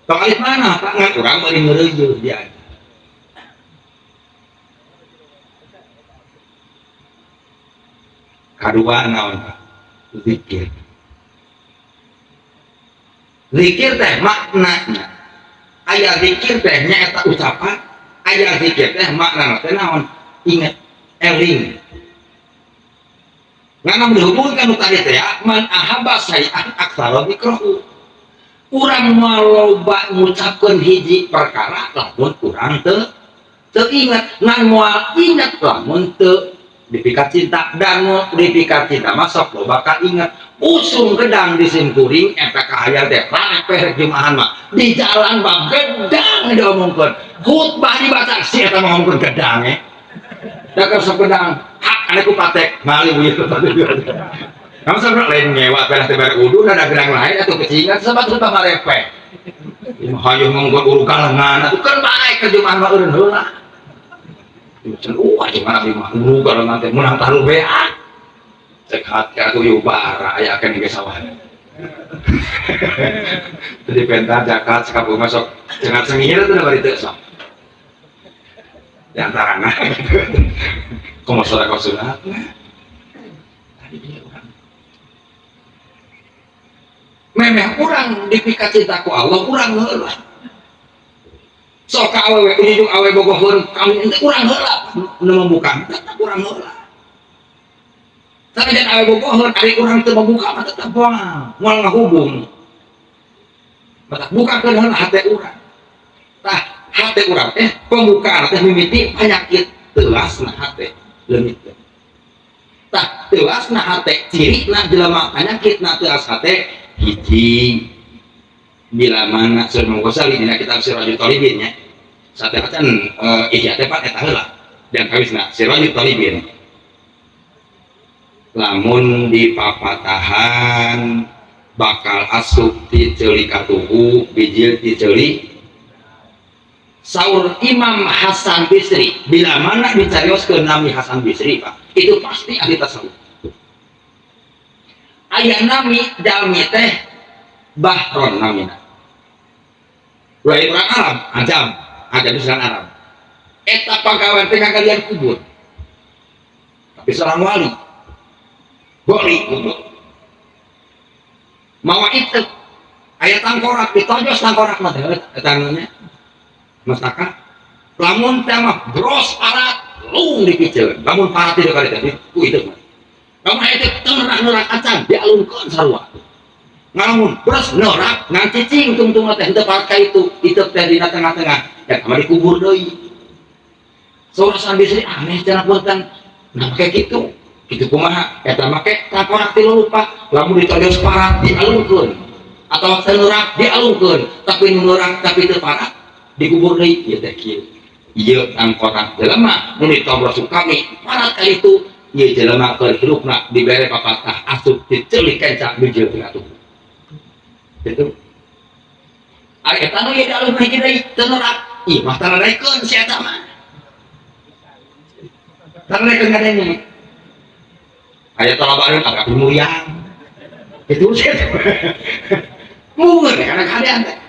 A: Tong alif mana Pak ngan urang meuli ngeureuyeuh dia. Kadua naon Pak? Zikir. Zikir teh maknanya. Aya zikir teh nyaeta ucapan, aya zikir teh maknana teh naon? Inget, eling. Ngan dihubungkan nu tadi teh ya, man ahabba syai'an aktsara dzikrahu. Urang moal loba ngucapkeun hiji perkara lamun urang teu inget, ngan moal inget lamun teu dipikat cinta dan mau dipikat cinta masuk lo bakal ingat usung gedang di simkuring eta kahayang teh rarepeh jumahan mah di jalan bab gedang diomongkeun khutbah dibaca si eta mah ngomongkeun gedang eh da sok gedang hak ane ku patek mali uyeuh kamu sampe lain nyewa pelah teh bare uduh ada gedang lain atuh kecingan sabab khutbah marepeh hayu ngomongkeun urug kalengan atuh kan bae ke jumahan mah eureun heula. Wah, gimana sih mah guru kalau nanti menang taruh beak, cek hati aku yubara, ayah akan ke sawah. Jadi pentar zakat sekabung masuk, jangan sengir itu dari itu sok. Di antaranya, kau masalah kau sunat. Di dieu urang. Memeh urang dipika cinta ku Allah, urang heula. Sok ka awewe, ujung awewe bogoheun kami ente, urang heula nu membuka, tetep urang heula. Sanajan awewe bogoheun, ari urang teu membuka mah tetep moal, moal ngahubung. Matak bukakeun heula hate urang. Tah, hate urang teh pembukaan teh mimiti penyakit teuasna hate leungit teh. Tah, teuasna hate, cirina jelema penyakitna teuas hate hiji, bila mana Syekh Ghazali dina kitab Sirajul Talibin nya sate acan Ihya teh pan eta heula dan kawisna Sirajul Talibin, lamun dipapatahan bakal asup ti ceuli katuhu bijil ti ceuli. Saur Imam Hasan Bisri, bila mana dicarioskeun nami Hasan Bisri, Pak, itu pasti ahli tasawuf. Aya nami jalmi teh Bahron namina. Lain orang Arab, ajam, ajam itu Arab. Eta pagawean teh ngagalian kubur. Tapi seorang wali. Goli kubur. Mawa itu aya tangkorak, ditojos tangkorak mah teh eta namanya. Mastaka lamun teh mah bros parat lung dipiceun. Lamun parat itu kali teh ku itu mah. Lamun aya teh teu nerak-nerak acan dialungkeun sarua. Ngalamun beres norak ngan cicing tungtung teh henteu parat ka itu, itu teh dina tengah-tengah ya kamari dikubur deui. Saur Hasan Bisri, aneh cenah, punten, nah kayak gitu gitu kumaha eta make tangkorak ti lupa? Lamun ditojos parat dialungkeun atau teu neurak dialungkeun, tapi nu neurak tapi teu parat dikubur deui. Ieu teh kieu, ieu tangkorak jelema mun ditobros kami parat ka itu, ieu jelema keur hirupna dibere papatah asup ti ceuli kenca bijil ti atuh gitu. Ari eta nu ieu dialungkeun hiji deui teu neurak, ih mah taradaikeun si eta mah, taradaikeun ngadenge aya talabareun agak muriang itu sih mur karena keadaan teh.